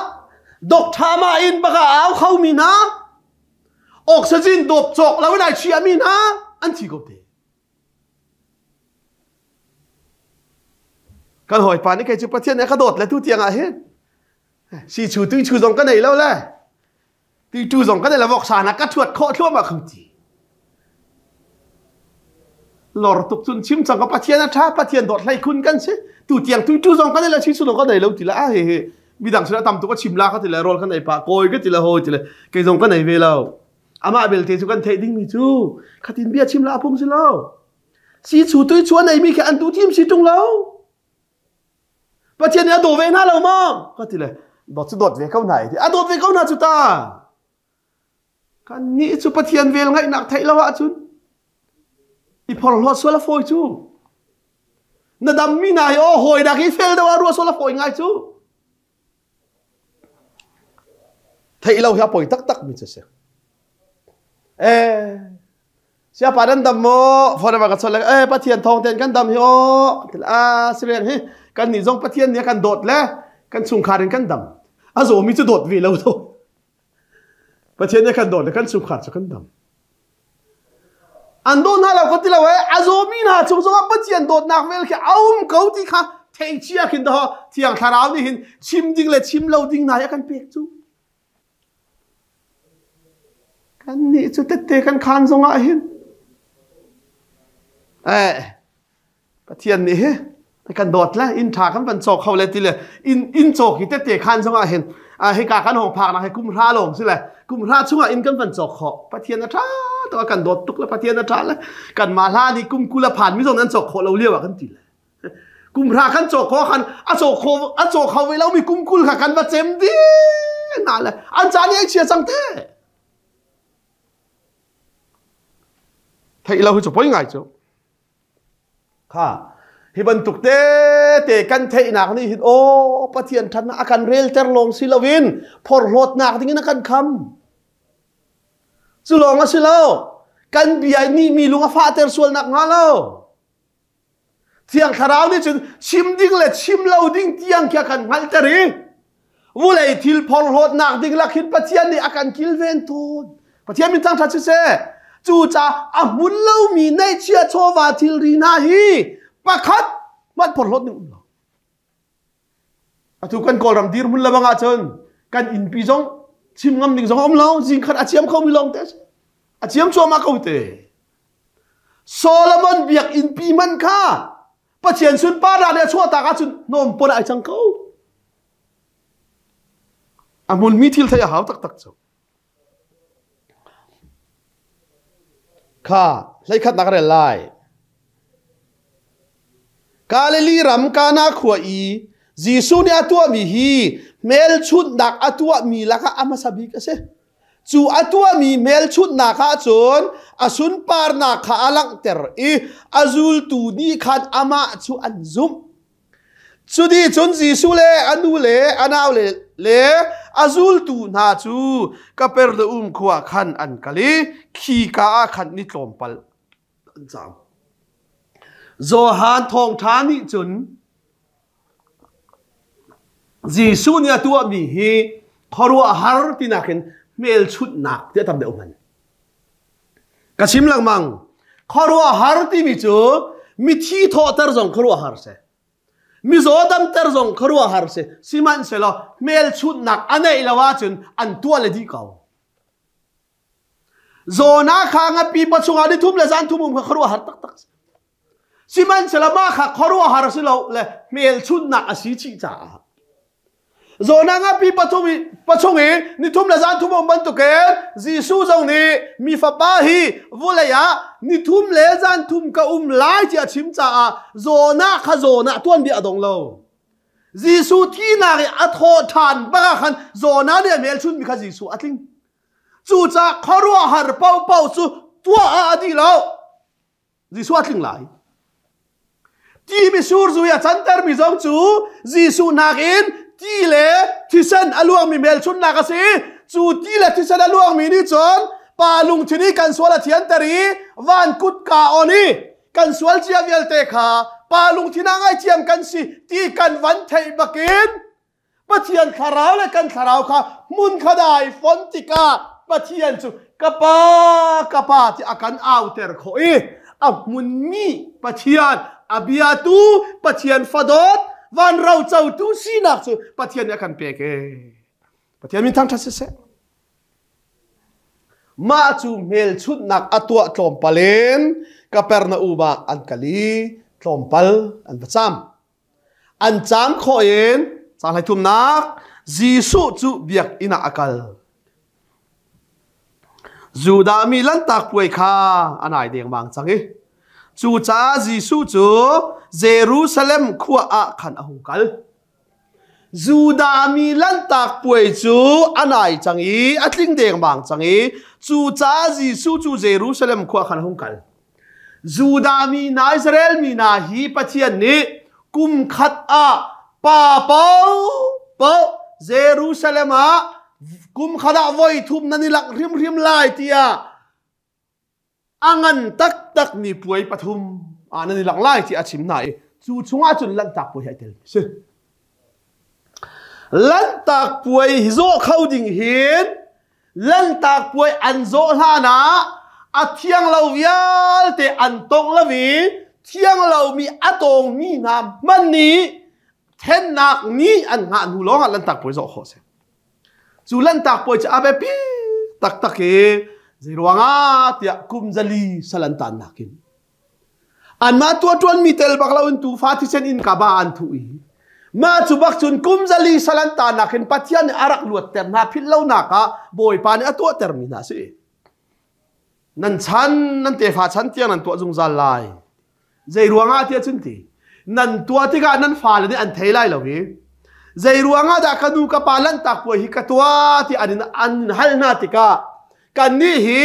doctor ma in baka au kho mi hna oxygen dawp cawk lo in ai chia mi hna an thi ko te. Kan hawipa nih kei cu Pathian nih a ka dawt le tu tiang ah hin si chu tui chu zong ka nei lo le ti tu zong kan la vok sa na ka thuat khawh thluahmah kho ti lor tuk cun chim cang ka pathian a tha pathian dawt hlei khun kan si tu tiang tu tu zong kan la chi su kan nei lo ti la a he he midang sila tam tu ka chim la ka ti la rol kan ei pa koi ka ti la hoi ti la kei zong kan ei ve lo amah belte cu kan theih ding mi cu khatin bia chim la phung si lo si chu tui chuan ei mi khe an tu thim si tung lo Pathian nih a daw ve hna lo maw? Ka ti le dawt cu dawt ve ko hna ti. A dawt ve ko hna cu ta. Kan nih cu Pathian vel ngaihnak theih lo ahcun i phorhlawt sual a fawi cu. Na dammi hna hi aw hawi dak hi fel deuh ah ruah sual a fawi ngai cu. Theih lo hi a poi taktak mi cu si. Eh, siapa nan dam maw phone ka chawt le eh Pathian thawng ten kan dam hi aw a si reng hi kan nih zong Pathian nih a kan dawt le kan chungkhar in kan dam a zawmi cu dawt ve lo to Pathian nih a kan dawt le kan chungkhar cu kan dam an dawt hna lo ka ti lo eh a zawmi hna chung zongah Pathian dawtnak vel khi a um ko ti kha thei chia khin to thiang thlarau nih hin chim ding le chim lo ding hna hi a kan pek cu Kannih cu tette kan khaan zongah hin eh Pathian nih hi kan dawt le inn ṭha kan van cawk kho le ti le inn inn cawk hi tette khaan zongah hin hika kan hong phak nak hi kum hra lawng si le kum hra chungah inn kan van cawk khawh Pathian a ṭha tuk a kan dawt tuk le Pathian a ṭha le kanmah hla nih kum 20 a phan mi zong nan cawk khawh lo lio ah kan ti le kum hra kan cawk kho khan a caw kho a caw kho ve lomi kum 20 kha kan va cem dih na le an caan i ai chia cang te theih lo hi cu poi ngai cu kha hi bantuk te te kan theihnak nih hin aw Pathian ṭhatnak a kan relter lawng si loin phorhlawtnak ding in a kan kham cu lawng a si lo kan bia nih mi lung a fahter sual nak hnga lo Thiang Thlarau nih cun chim ding le chim lo ding tiang khi a kan hngalhter i vulei thil phorhlawtnak ding lak hin Pathian nih a kan kilven tawn. Pathian min thangṭhat siseh. Cucaah a hmun lomi neihchiah chawva thilri hna hi pakhat hmanh phorhlawt ning um lo. Atu kan Kawlram dirhmun lebang ahcun kan innpi zong chim ngam ding zong a um lo. Zingkhat a ciam khomi lawng te a si. A ciam cuahmah ko te. Solomon biakinn pi man kha Pathian sunparnak nih a chuahtak ahcun hnawm pon ai cang ko. A hmunmi thil theih a hau taktak cu. Kha hleikhatnak rel lai. Galilee ram Kana khua i Jesuh nih a tuahmi hi hmelchunhnak a tuahmi lakah a hmasa bik a si. Cu a tuahmi hmelchunhnak ah cun a sunparnak kha a langhter i a zultu nih khan amah cu an zumh. Cu cun Jesuh le a nu le a nau le, le a zultu hna cu Kapernaum khua khan an kal i khika ah khan ni tlawmpal an caam. Johan thawngṭha nih cun Jesuh nih a tuahmi hi khuaruahhar tinak in hmelchunhnak tiah tam deuh hman. Ka chim lengmang. Khuaruahhar timi cu mithi thawhter zong khuaruahhar si. Mizaw damter zong khuaruahhar si. Sihmanhsehlaw hmelchunhnak a neih lo ahcun an tuah le dih ko. Zawna kha ngapi pa chungah ni thum le zan thum um kha khuaruahhar taktak si. Sihmanhsehlaw mah kha khuaruahhar si lo le hmelchunhnak a si chih caah Zawna ngapi pathum i nithum le zan thum um bantukin Jesuh zong nih mi fapa hi vulei ah nithum le zan thum ka um lai ti a chim caah zawna kha zawna tuanbia a dong lo. Jesuh thinak i a thawh ṭhan bak ah khan zawna nih a hmelchunmi kha Jesuh a tling. Cucaah khuaruahhar paohpaoh cu tuah ah a dih lo. Jesuh a tling lai. Ti misur zu i a cantermi zong cu Jesuh nakin ti le thisen a luangmi hmelchunhnak a si. Cu ti le thisen a luangmi nih cun pa lungthin i kan sual a thianter i van kutka on i kan sual cia vialte kha pa lungthin ah ngaithiam kan si ti kan van theih bakin Pathian thlarau le kan thlarau kha hmun khat ah i fon tikah Pathian cu ka pa ka pa ti a kan auter khawh i a hmunmi Pathian a biatu Pathian fadawt van rocotu sinak cu Pathian nih a kan pek e Pathian min thangṭhat siseh mah cu hmelchunhnak a tuah tlawmpal in Kapernaum ah an kal i tlawmpal an va cam An caam khawh in caang hleithumnak Jesuh cu biakinn ah a kal. Judah mi Lanhtak puai kha a nai dengmang cang i cucaah Jesuh cu Jerusalem khua ah khan a hung kal. Judah mi Lanhtak puai cu a nai cang i a tling dengmang cang i cucaah Jesuh cu Jerusalem khua khan a hung kal. Judah mi hna Israel mi hna hi Pathian nih kum khat ah pa paohpaoh Jerusalem ah kum khat ah voi thum nan i lak hrimhrim lai tiah a ngan taktak mi puai pathum ah nan i lak lai ti a chim hna i cu chungah cun Lanhtak puai hi ai tel si. Lanhtak puai hi zawh kho ding hin Lanhtak puai an zawh hlan ah a thiang lo vialte an tongh lo i thiang lomi a tawngmi hna hmanh nih thennak ni an hngah hnu lawng ah Lanhtak puai zawh khawh a si. Cu Lanhtak puai cu a biapi taktak i zeiruangah tiah kum zali sal an tannak in Anmah tuahṭuanmi tel bak loin tuufa thisen in kaba an thuh i mah cu bak cun kum zali sal an tanak hin Pathian nih a rak luatter hna philh lonak ah Bawipa nih a tuahtermi hna a si. Nan chan, nan tefa chan tiang nan tuah zungzal lai. Zei ruangah tiah cun ti, nan tuah tikah nan fale nih an thei lai lo i zei ruangah dah ka nu ka pa lanhtak puai hi ka tuah ti an in an hal hna tikah kannih hi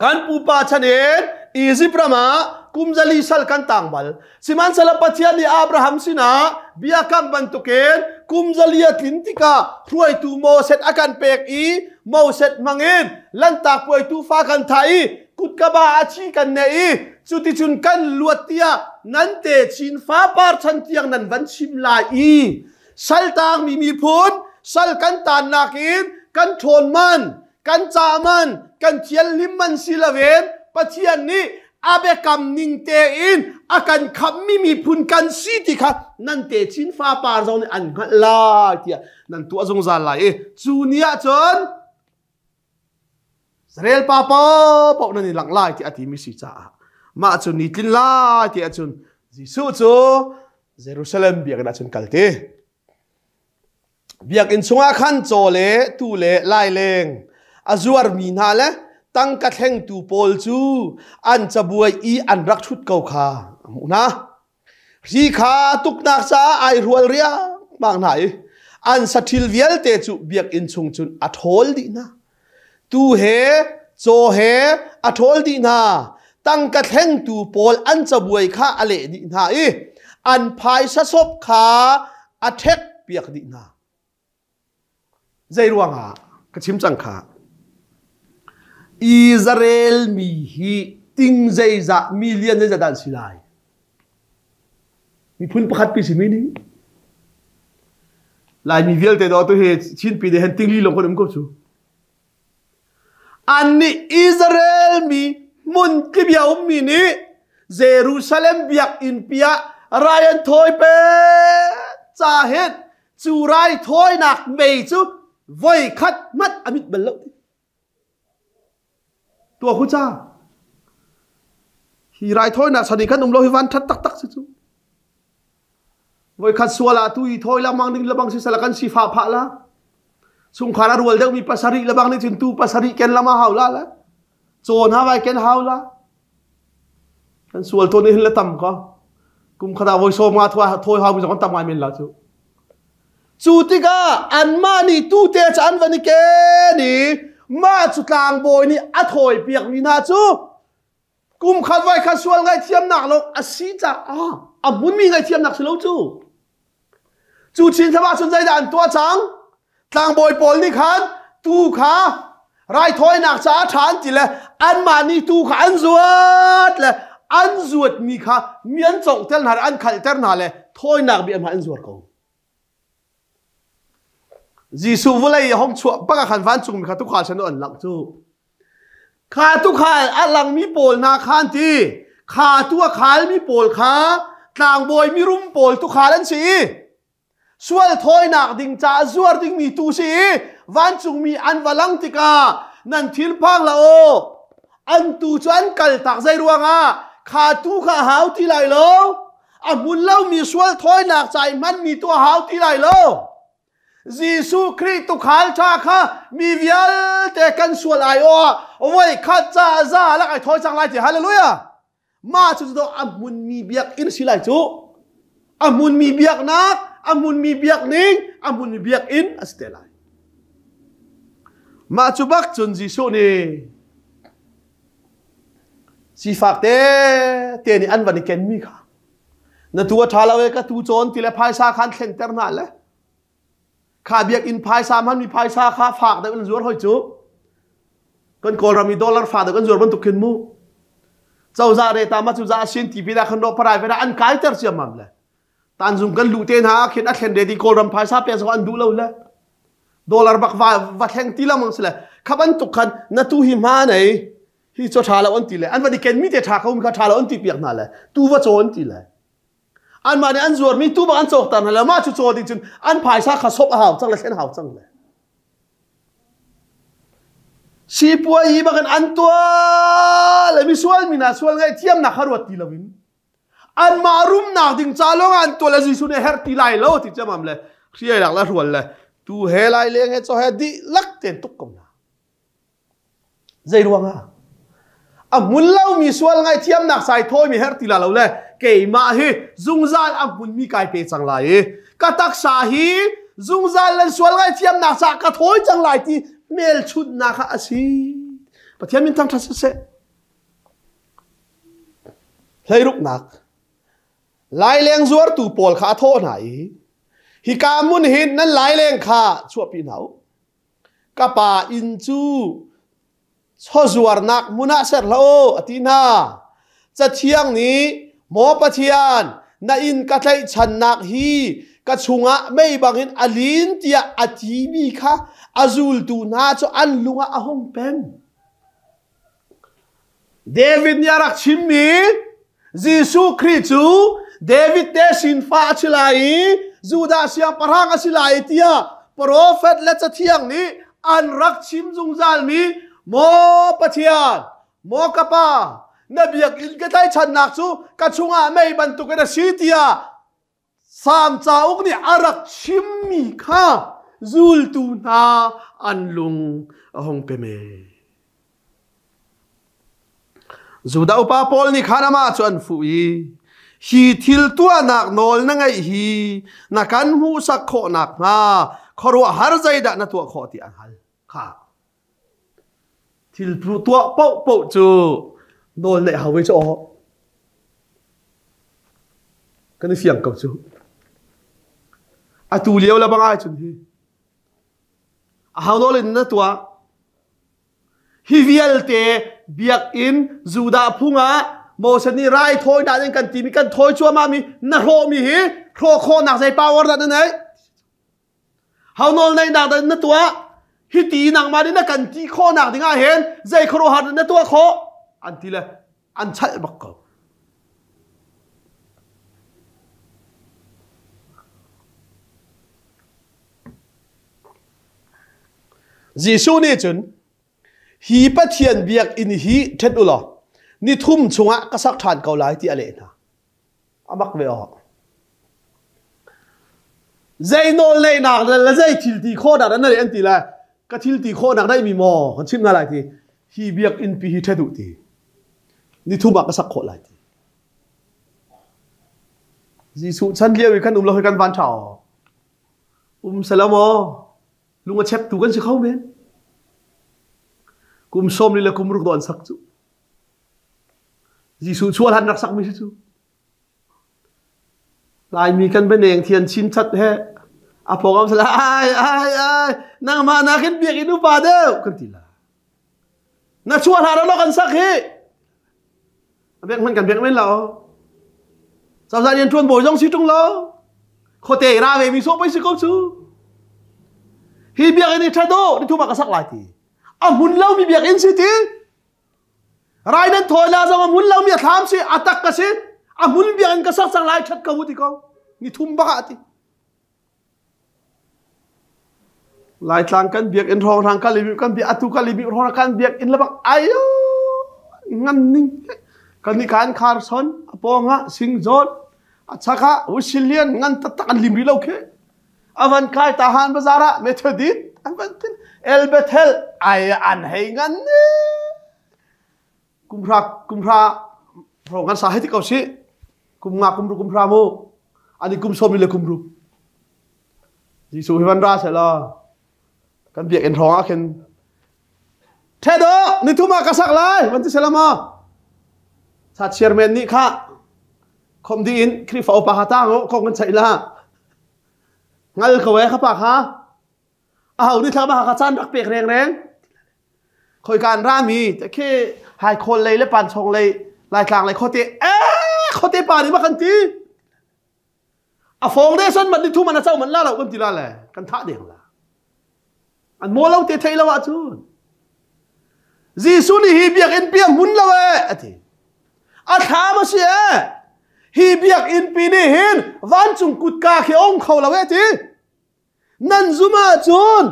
Kan pupa chan in Izipt ram ah kum zali sal kan tang bal. Sihmanhsehlaw Pathian nih Abraham sinah biakam bantukin kum zali a tlin tikah hruaitu Moses a kan pek i Moses hmangin lanhtak puai tuufa kan thah i kutkaba a thi kan neh i cuticun kan luat tiah nan te chin fapar chan tiang nan van chim lai i saltangmi miphun sal kan tannak in kan ṭhawn man kan ca man kan thianhlim man si loin Pathian nih a biakam ning tein a kan khammi miphun kan si ti kha nan te chin fapar zong nih an hngalh lai tiah nan tuah zungzal lai i cu ni ah cun Israel pa paohpaoh nan i langh lai tiah a timi si caah mah cu ni tlin lai tiah cun Jesuh cu Jerusalem biakinn ah cun kal ti. Biakinn chungah khan caw le tuu le laileng a zuarmi hna le tangka thlengtu pawl cu an cabuai i an rak ṭhut ko kha a hmuh hna. Hri kha tuknak caah ai rual riangmang hna i An saṭhil vialte cu biakinn chung cun a ṭhawl dih hna. Tuu he caw he a ṭhawl dih hna. Tangka thlengtu pawl an cabuai kha a leh dih hna i an phaisa sop kha a ṭhek piak dih hna. Zei ruangah ka chim cang kha. Israel mi hi ting zeizah million zeizah dah an si lai? Miphun pakhat pi simi ning. Laimi vialte do tu hi Chin pi de hen tingli long kan um ko cu. Annih Israel mi hmun kibia ummi nih Jerusalem biakinn pi ah rai an thawi pe ca hin cu raithawinak mei cu voi khat hmanh a mit bal lo ti. Tua khu ca. Hi raithawinak chan i kan um lo hi van that taktak si cu. Voi khat sual ah tu i thawi lengmang ding lebang si sala kan sifah phah la. Chungkhar a rual deuhmi pasarih lebang nih cun tu pasarih ken lama hau la la. Cawn ha vai ken hau la. Kan sual tawn hin le tam ko. Kum khat ah voi sawm nga thawi hau mi zong kan tam ngai men la cu. Cu tikah anmah nih tute cu an van i ken i mah cu tlangbawi nih a thawi piakmi hna cu kum khat voi khat sual ngaihthiamnak lawng a si caah a hmunmi ngaihthiamnak si lo cu. Cu chin thlam ah cun zeidah an tuah cang? Tlangbawi pawl nih khan tuu kha raithawinak caah ṭha an ti le anmah nih tuu kha an zuat le an zuatmi kha mi an conghter hna le an khalhter hna le thawinak bia hna an zuar ko. Jesuh vawlei a hong chuah bak ah khan vancungmi kha tuukhal sin an langh cu. Kha tuukhal a langmi pawl hna khan ti kha tu a khalmi pawl kha tlangbawi mirum pawl tuukhal an si i sual thawinak ding caah zuar dingmi tu si i vancungmi an va lang tikah nan thil phang la aw an tu cu an kal tak zei ruangah kha tu kha hau ti lai lo a hmun lomi sual thawinak ca i hmanmi tu a hau ti lai lo Jesuh Khrih tukhal ṭha kha mi vialte kan sual ai aw ah voi khat ca za lak ai thawi cang lai ti hallelujah Mah cu cu a hmunmi biakinn si lai cu. A hmunmi biaknak, a hmunmi biakning, a hmunmi biakinn a si te lai. Mah cu bak cun Jesuh nih sifak te te nih an van i kenmi kha na tu a ṭha lo e ka tu cawn ti le phaisa khan thlenter hna le Kha biakinn phaisa hmanmi phaisa kha fak deuh in zuar hoi cu. Kan Kawlram i dollar fa deuh kan zuar bantuk khin mu. Cozah re ta ma cu za sin ti pi da khan ro private an kai ter ciammam le. Tanzung kan lu te hna khin a thlen re di Kawlram phaisa pe zong an duh lo le. Dollar bak va va thleng ti lamang sile. Kha bantuk khan na tu hi ma nei hi cho tha lo an ti le an va di ken mi te tha ko mi kha tha lo an ti piak hna le tu va chaw an ti le Anmah nih an zuarmi tu bak an cawkter hna le mah cu caw ding cun an phaisa kha sop a hau cang le thlen hau cang le. Sipuai bak in an tuah le misual mi hna sual ngaihthiamnak kha ruat ti loin anmah rumnak ding ca lawng ah an tuah le Jesuh nih herh ti lai lo ti ciamam le hriai lak le hrual le tu he lai leng he caw he dihlak ten tuk ko hna. Zei ruangah? A hmun lomi sual ngaihthiamnak sai thawimi herh ti la lo le keimah hi zungzal a hmunmi kai pe cang lai i ka taksa hi zungzal le sual ngaihthiamnak caah ka thawi cang lai ti hmelchunhnak kha a si. Pathian min thangṭhat siseh. Hleiruknak. Laileng zuartu pawl kha a thawh hna i hika hmun hin nan laileng kha chuahpi hna u. Ka pa inn cu chawzuarnak hmun ah ser hlah u, a ti hna. Cathiang nih, Maw Pathian, na inn ka tlaihchannak hi ka chungah mei bangin a lin tiah a timi kha a zultu hna cu an lung ah a hung pem. David nih a rak chimmi Jesuh Khrih cu David te sinfa a si lai i Judah siangpahrang a si lai tiah profet le cathiang nih an rak chim zungzalmi Maw Pathian, maw ka Pa, na biakinn ka tlaihchannak cu ka chungah mei bantukin a si tiah Salm cauk nih a rak chimmi kha zultu hna an lung a hung pem. Judah upa pawl nih khan amah cu an fuh i, Hi thil tuahnak nawl na ngeih hi na kan hmuhsak khawh nakhnga khuaruahhar zeidah na tuah khawh ti an hal. Kha. Thil tuah paohpaoh cu nawl neih hau ve cu aw. Kan i fiang ko cu. Atu lio le bang ai cun hi. A hau nawl in na tuah. Hi vialte biakinn Judah phung ah Moses nih raithawinak in kan timi kan thawi cuahmah mi na hrawhmi hi hrawh khawhnak zei power dah na neih? Hau nawl neihnak dah na tuah? Hi ti nangmah nih na kan ti khawhnak dingah hin zei khuaruahhar dah na tuah khawh? An ti le an chalh bak ko. Jesuh nih cun hi Pathian biakinn hi ṭhen u law ni thum chungah ka sak ṭhan ko lai ti a leh hna. A mak ve aw. Zei nawl neihnak le zei thil ti khawhnak dah na leh an ti lai. Ka thil ti khawhnak dai mi maw kan chimh hna lai ti. Hi biakinn pi hi ṭhet u ti. Ni thum ah ka sak khawh lai ti. Jesuh chan lio i kan um lo hi kan van ṭha aw. Um salam aw. Lung a cheptu kan si kho men. Kum 40 le kum ruk do an sak cu. Jesuh chual han rak sakmi si cu. Laimi kan beneng thian chin chat he a pawngam sala ai ai ai nangmah nakin biakinn upa deuh kan ti la. Na chuah hlan ah kan sak hi. A bek hman kan bek men lo. Cozah rian ṭuan bawi zong si ṭung lo. Khuate ra ve mi sawh pei si ko cu. Hi biakinn hi ṭha dawh ni thum ah ka sak lai ti. A hmun lomi biakinn si ti. Rai nan thawi la zong a hmun lomi a thlam si a tak ka si. A hmun biakinn ka sak cang lai ṭhat ko ti ko. Ni thum bak ah ti. Laitlang kan biakinn hrawnghrang Kalimi kan biak atu Kalimi hrawnghrang kan biakinn le bak ayo ngan ning kan ni kan khar son a pawng ah singzawn a chak ah Usilian ngan taktak an lim rih lo khi avan kai tahan bazar ah Methodist an van tin El Bethel ai an hei ngan ni kumhra kumhra hrawng kan sa hei ti ko si kum nga kum ru kum hra mu ani kum sawm le kum ru Jesuh hi van ra se law kan biakinn hrawng ah khin Thedo ni thum ah ka sak lai van ti sela ma sa chairman nih kha khom di in Khrihfa upa ha tang kong kan chaih la ngal ko e kha pa kha a ho nih thla ma kha caan rak pek reng reng khoi kan rami te khi hai khawl lei le pan chong lei laitlang lei khote eh khote pa nih ma kan ti a fong de son man ni thu man a chau man la lo kan ti la le kan thah deng la an mo lo te thei lo ah cun Jesuh nih hi biakinn pi a hmun lo e ati a thlam a si e hi biakinn pi nih hin vancung kutka khi ong kho lo e ti Nan zum ahcun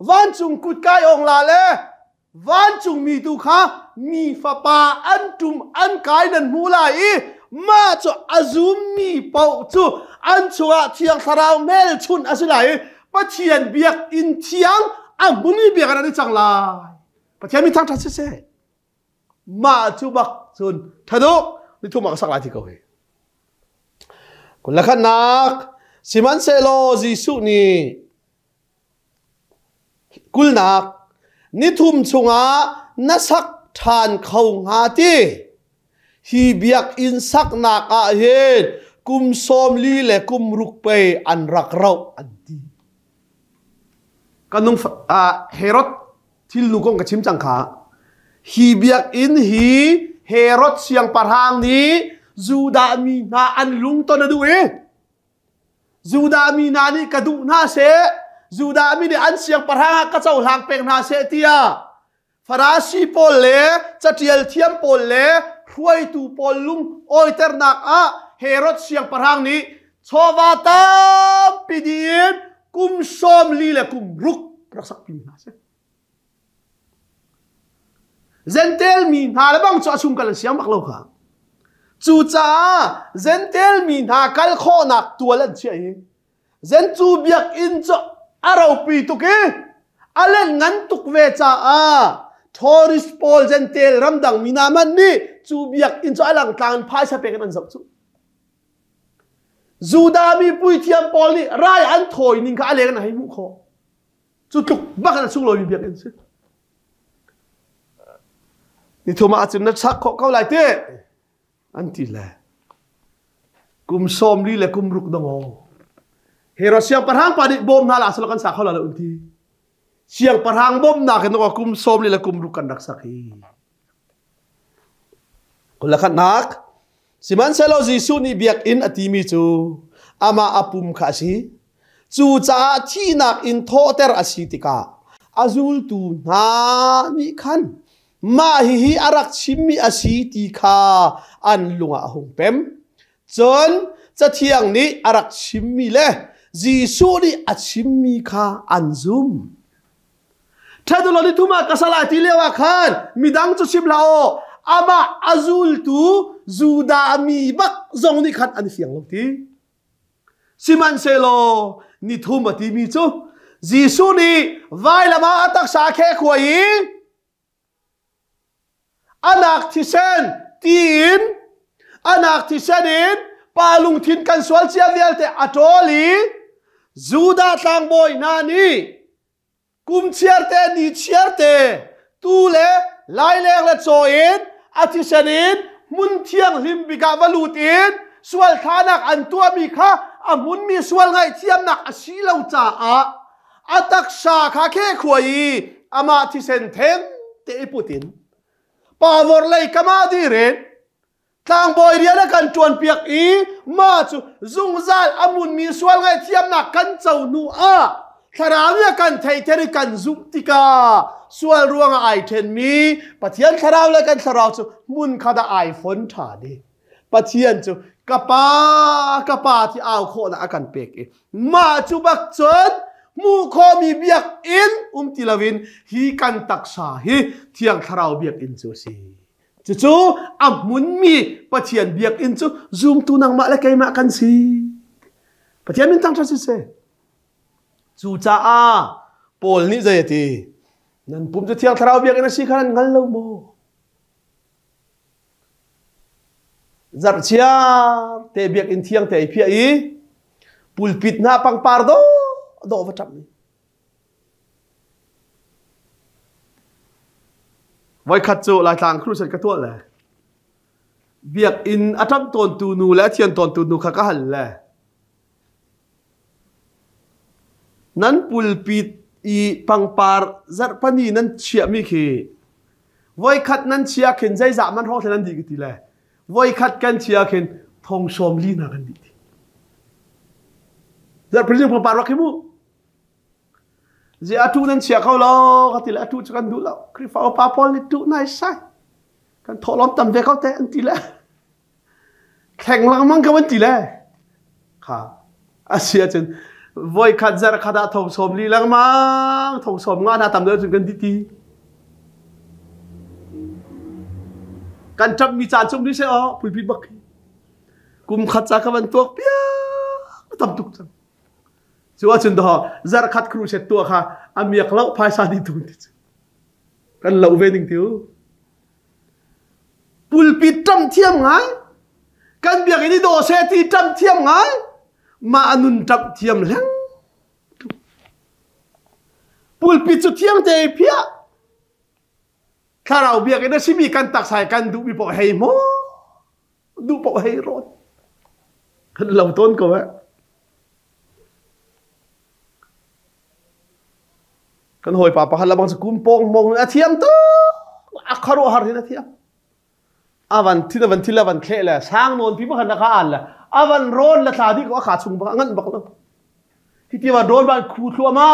vancung kutkai awng la le vancung mi tu kha mi fapa an ṭum an kai nan hmu lai i mah cu a zummi paoh cu an chungah Thiang Thlarau hmelchunh a si lai i Pathian biakinn thiang a hmun i biakinn an i cang lai. Pathian min thangṭhat siseh. Mah cu bak cun ṭhaduk nithum ah ka sak lai ti ko hi. Kulakhatnak Sihmanhsehlaw Jesuh nih kulnak nithum chungah na sak ṭhan kho hnga ti hi biakinn saknak ah hin kum 40 le kum ruk pei an rak roh an ti. Ka nung Herod thilnu kong ka chim cang kha. Hi biakinn hi Herod siangpahrang nih Judah mi hna an lungton a duh i Judah mi hna nih ka duh hna seh Judah mi nih an siangpahrang ah ka cohlang peng hna seh tiah Farasi pawl le caṭial thiam pawl le hruaitu pawl lung awiternak ah Herod siangpahrang nih chawva tampi dih in kum 40 le kum ruk rak sakpi hna seh. Gentel mi hna le bang cu a chung kal an siang bak lo kha. Cucaah Gentel mi hna kal khawhnak tual an chiah i Zen cu biakinn cu a ropi tuk i a len ngan tuk ve caah tourist pawl Gentel ramdang mi hna hmanh nih cu biakinn cu a langtlang in phaisa pek in an zoh cu. Judah mi puithiam pawl nih rai an thawi ning kha a leng in a hei hmuh khawh. Cu tluk bak in a sunglawi biakinn si. Nithum ah cun na chak khawh ko lai ti an ti le kum 40 le kum ruk dong aw. Herod siangpahrang pa nih bawm hna la selaw kan sa kho la lo an ti. Siangpahrang bawmnak in kum 40 le kum ruk kan rak sak hi. Kulakhatnak Sihmanhsehlaw Jesuh nih biakinn a timi cu amah a pum kha a si. Cucaah thihnak in thawhter a si tikah a zultu hna nih khan mah hihi a rak chimmi a si ti kha an lung ah a hung pem. Cun Cathiang nih a rak chimmi le Jesuh nih a chimmi kha an zumh. Ṭhadolo ni thum ah ka sal ti lio ah khan midang cu chim hlah aw amah a zultu Judah mi bak zong nih khan an fiang lo ti. Sihmanhsehlaw ni thum a timi cu Jesuh nih vailam ah a taksa kheh khuai i Anak thisen tiin anak thisen in pa lungthin kan sual cia vialte a ṭawl i Judah tlangbawi hna nih kum chiarte ni chiarte tu le laileng le caw in a thisen in hmun thianghlim bik ah va lut in sual thlanak an tuahmi kha a hmunmi sual ngaihthiamnak a si lo caah a taksa kha khekhuai i amah thisen theng te i put in pavor lei kam ah dir in tlangbawi rian a kan ṭuanpiak i mah cu zungzal a munmi sual ngaihthiamnak kan co hnu ah thlarau nih a kan theihter i kan zumh tikah sual ruangah ai ṭhenmi Pathian thlarau le kan thlarau cu hmun khat ah ai fon ṭhan i Pathian cu ka pa ka pa ti au khawhnak a kan pek i mah cu bak cun hmuh khawhmi biakinn um ti loin hi kan taksa hi Thiang Thlarau biakinn cu a si. Cucu a hmunmi Pathian biakinn cu zumtu nangmah le keimah kan si. Pathian min thangṭhat siseh. Cucaah Paul nih zei a ti? Nan pum cu Thiang Thlarau biakinn a si kha nan hngal lo maw? Zarhchiar te biakinn thiang te i phiah i pulpit hna pangpar dawh dawh va ṭamh. Voikhat cu Laitlang crusade ka tuah le biakinn a ṭamh tawntu nu le a thian tawntu nu kha ka hal le Nan pulpit i pangpar zarhpani nan chiahmi khi voikhat nan chia khin zeizah man hrawng nan dih ka ti le voikhat kan chia khin thong sawm li hna kan dih ti. Zarhpani pangpar rak hi mu. Zi atu nan chia kho lo ka ti le atu cu kan duh lo. Khrihfa upa pawl nih tuh nai sai. Kan thawhlawm tam ve ko te an ti le. Thleng lengmang ka van ti le kha a si ahcun voikhat zarh khat ah thong sawm li lengmang thong sawm nga hna tam deuh cun kan di ti kan ṭap mi caan chung ni seh aw pulpit bak khi kum khat ca ka van tuak piak tam tuk cang cu ahcun doh zarh khat crusade tuah kha a miak lo phaisa di tu ti cu kan lo ve ning tiu Pulpit ṭam thiam ngai. Kan biakinn i dawh seh ti ṭam thiam ngai. Mah a nun ṭamh thiam hleng. Pulpit cu thiang te i phiah. Thlarau biakinn a simi kan taksa i kan duhmi paoh hei maw duh paoh hei rawn. Kan lo tawn ko eh. Kan hawipa pakhat le bang cu kum pawng mong a thiam tuk. A khuaruahhar hin a thiam. A van thin a van thil a van thleh le sang nawn pi pakhat na kha an le a van rawn le thla dih ko a kha chung bak a nganh bak lo. Hi ti van rawn van khu thluama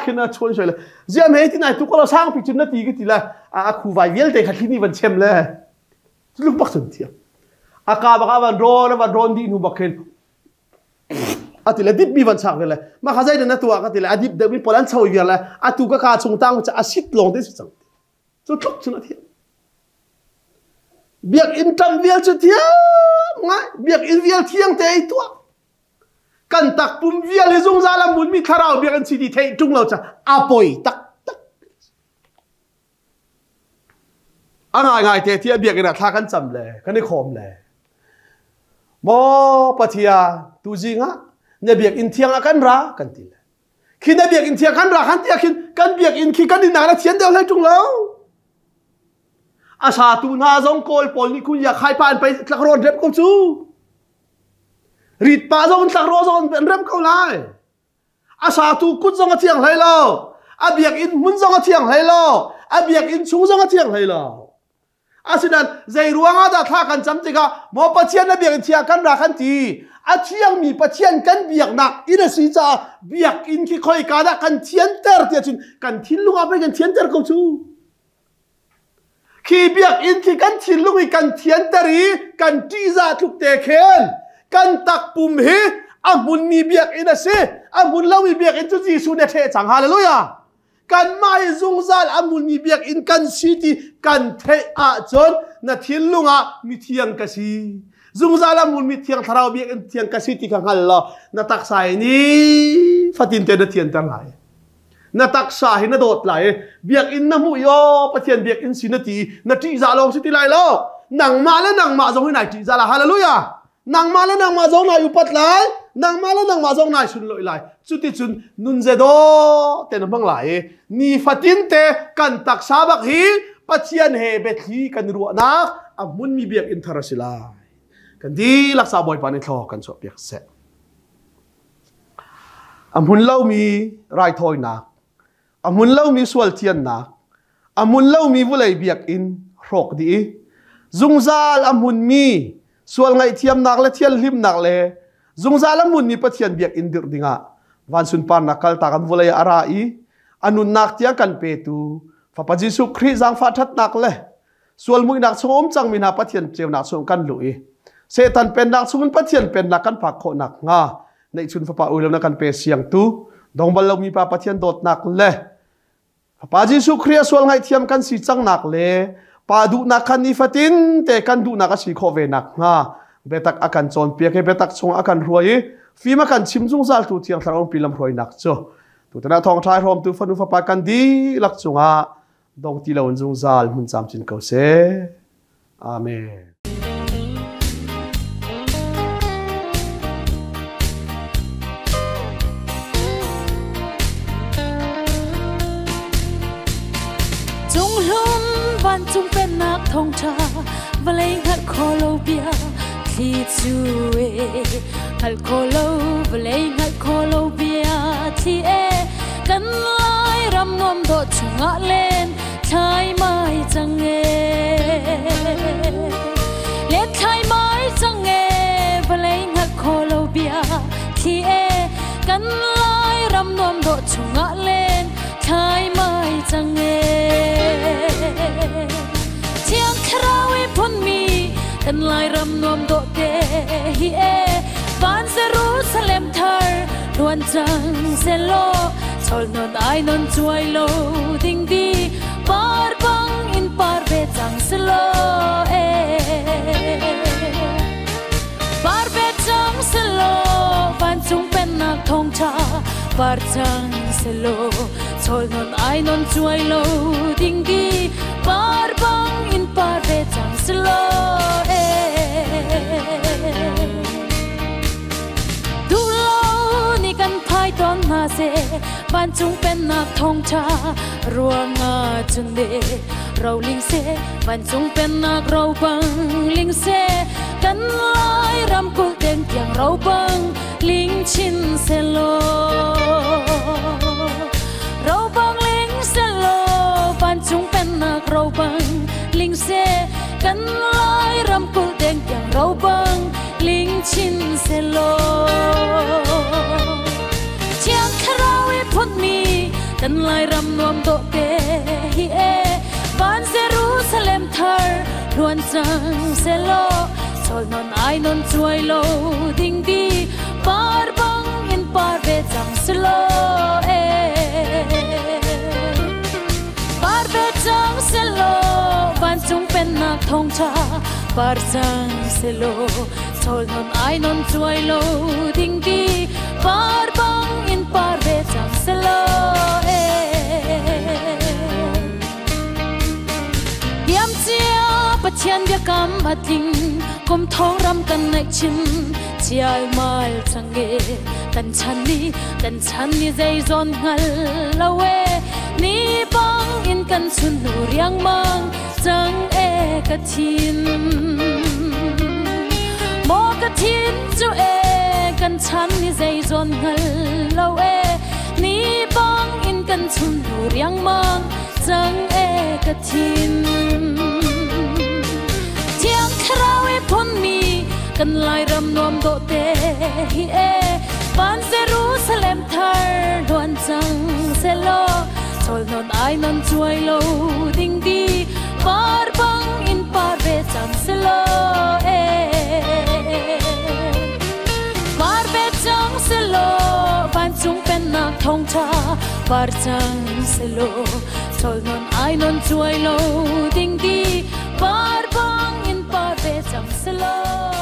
khin a chuan soi le ziam he ti nai tu ko lo sang pi cun na ti ka ti le a khu vai vialte kha thli ni van chem le luk bak cun thiam. A ka bak a van rawn a van rawn dih hnu bak khin A ti le dip mi van chak ve le mah kha zeidah na tuah ka ti le a dip deuh mi pawl an choi viar le atu ka ka chung tang cu a sit lawng te si cang cu tluk cun a thiam biakinn ṭam vial cu thiam ngai biakinn vial thiang te i tuah kan takpum vial hi zungzal a mun mi thlarau biakinn si ti theih ṭung lo ca a poi tak tak A ngaingai te tiah biakinn ah thla kan cam le kan i khawm le. Maw Pathian, tu zing ah na biakinn thiang ah kan ra kan ti le. Khi na biakinn thiang kan ra kan ti ah khin kan biakinn khi kan inn ah na thian deuh hlei ṭung lo. A satu hna zong Kawl pawl nih kun ya khai pa an pei tlakrawh an rep ko cu. Rit pa zong tlakrawh zong an rep ko lai. A satu kut zong a thiang hlei lo. A biakinn hmun zong a thiang hlei lo. A biakinn chung zong a thiang hlei lo. Asinain zei ruangah dah thla kan cam tikah maw Pathian na biakinn thiang kan ra kan ti. A thiangmi Pathian kan biaknak inn a si caah biakinn khi khoika dah kan thianter tiah cun kan thinlung ah pei kan thianter ko cu. Khi biakinn khi kan thinlung i kan thianter i kan ṭihzah tluk te khin kan takpum hi a hmunmi biakinn a si. A hmun lomi biakinn cu Jesuh nih a ṭheh cang. Hallelujah! Kanmah hi zungzal a hmunmi biakinn kan si ti kan theih ahcun na thinlung ah mithiang ka si. Zungzal a hmunmi thiang thlarau biakinn thiang ka si ti kha hngal law na taksa hi ni fatin te na thianter lai. Na taksa hi na dawt lai i biakinn na hmuh i aw Pathian biakinn si na ti i na ṭihzah lawng si ti lai lo. Nangmah le nangmah zong hi nai ṭihzah lai. Hallelujah! Nangmah le nangmah zong nai upat lai, nangmah le nangmah zong nai sunlawih lai. Cuticun nun zedaw te na hmang lai i nifatin te kan taksa bak hi Pathian he biathli kan ruahnak a hmunmi biakinn thar a si lai. Kan dihlak sa Bawipa nih thlaw kan chuahpiak seh. A hmun lomi raithawinak, a hmun lomi sual thiannak, a hmun lomi vulei biakinn hrawk dih i zungzal a hmunmi sual ngaihthiamnak le thianhlimnak le zungzal a hmunmi Pathian biakinn dirh dingah van sunparnak kaltak an vulei ah a ra i a nunnak tiang kan petu Fapa Jesuh Khrih zaangfah ṭhatnak le sual muihnak chung um cangmi hna Pathian ceunak chung kan luh i Satan pennak chungin Pathian pennak kan phak khawh nakhnga neihchun Fapa ui lo na kan pe siangtu dong bal lomi pa Pathian dawtnak le Fapa Jesuh Khrih a sual ngaihthiam kan si cangnak le pa duhnak khan nifatin te kan duhnak a si khawh ve nakhnga biatak a kan cawnpiak i biatak chung a kan hruai i fim a kan chim zungzal tu Thiang Thlarau pi lamhruainak cu tutan ah thawngṭha hrawmtu fanu fapa kan dihlak cungah dong ti loin zungzal hmun camcin ko seh. Amen. Cunghlum vancung pennak thawngṭha vawlei hngalh kho lo bia thli cu e hngalh kho lo vawlei hngalh kho lo bia thli e kan lai ram nuam dawh chungah len thlai mai cang e len thlai mai cang e vawlei hngalh kho lo bia thli e kan lai ram nuam dawh chungah len thlai mai cang e thiang thlarau i phunmi kan lai ram nuam dawh te hi e van Jerusalem thar luan cang selaw chol non ai non chuai lo ding di par bang in par ve cang selaw e par ve cang selaw vancung pennak thawngtha par cang selaw chol non ai non chuai lo ding di par bang in par ve cang selaw e Duhlo ni kan phai tawn hna seh vancung pennak thawngṭha ruangah cun le roling seh vancung pennak ro bang ling seh kan lai ramkulh ten tiang ro bang ling chin selaw ro bang ling selaw vancung pennak ro bang ling seh kan lai ramkulh ten tiang ro bang ling chin selaw thiang thlarau i phunmi kan lai ram nuam dawh te hi e van Jerusalem thar luan cang selaw sol non ai non chuai lo ding di par bang in par ve cang selaw e par ve cang selaw vancung pennak thawngṭha par cang selaw chol non ai non chuai lo ding di par bang in par ve cang selaw e Tiam cia Pathian biakam a tling. Kum thong ram kan naih chin chialmal cang e. Kan chan ni kan chan ni zeizawn hngal lo e. Ni bang in kan chun hnu riangmang cang e ka thin. Maw ka thin cu e kan chan ni zeizawn hngal lo e. Ni bang in kan chun hnu riangmang cang e ka thin. Thiang Thlarau i phunmi kan Lairam nuam dawh te hi e. Van Jerusalem thar luan cang selaw chawl non ai non chuai lo ding di par bang in par ve cang selaw e. Par ve cang selaw vancung pennak thawngṭha par cang selaw chawl non ai non chuai lo ding di par bang in par ve cang selaw.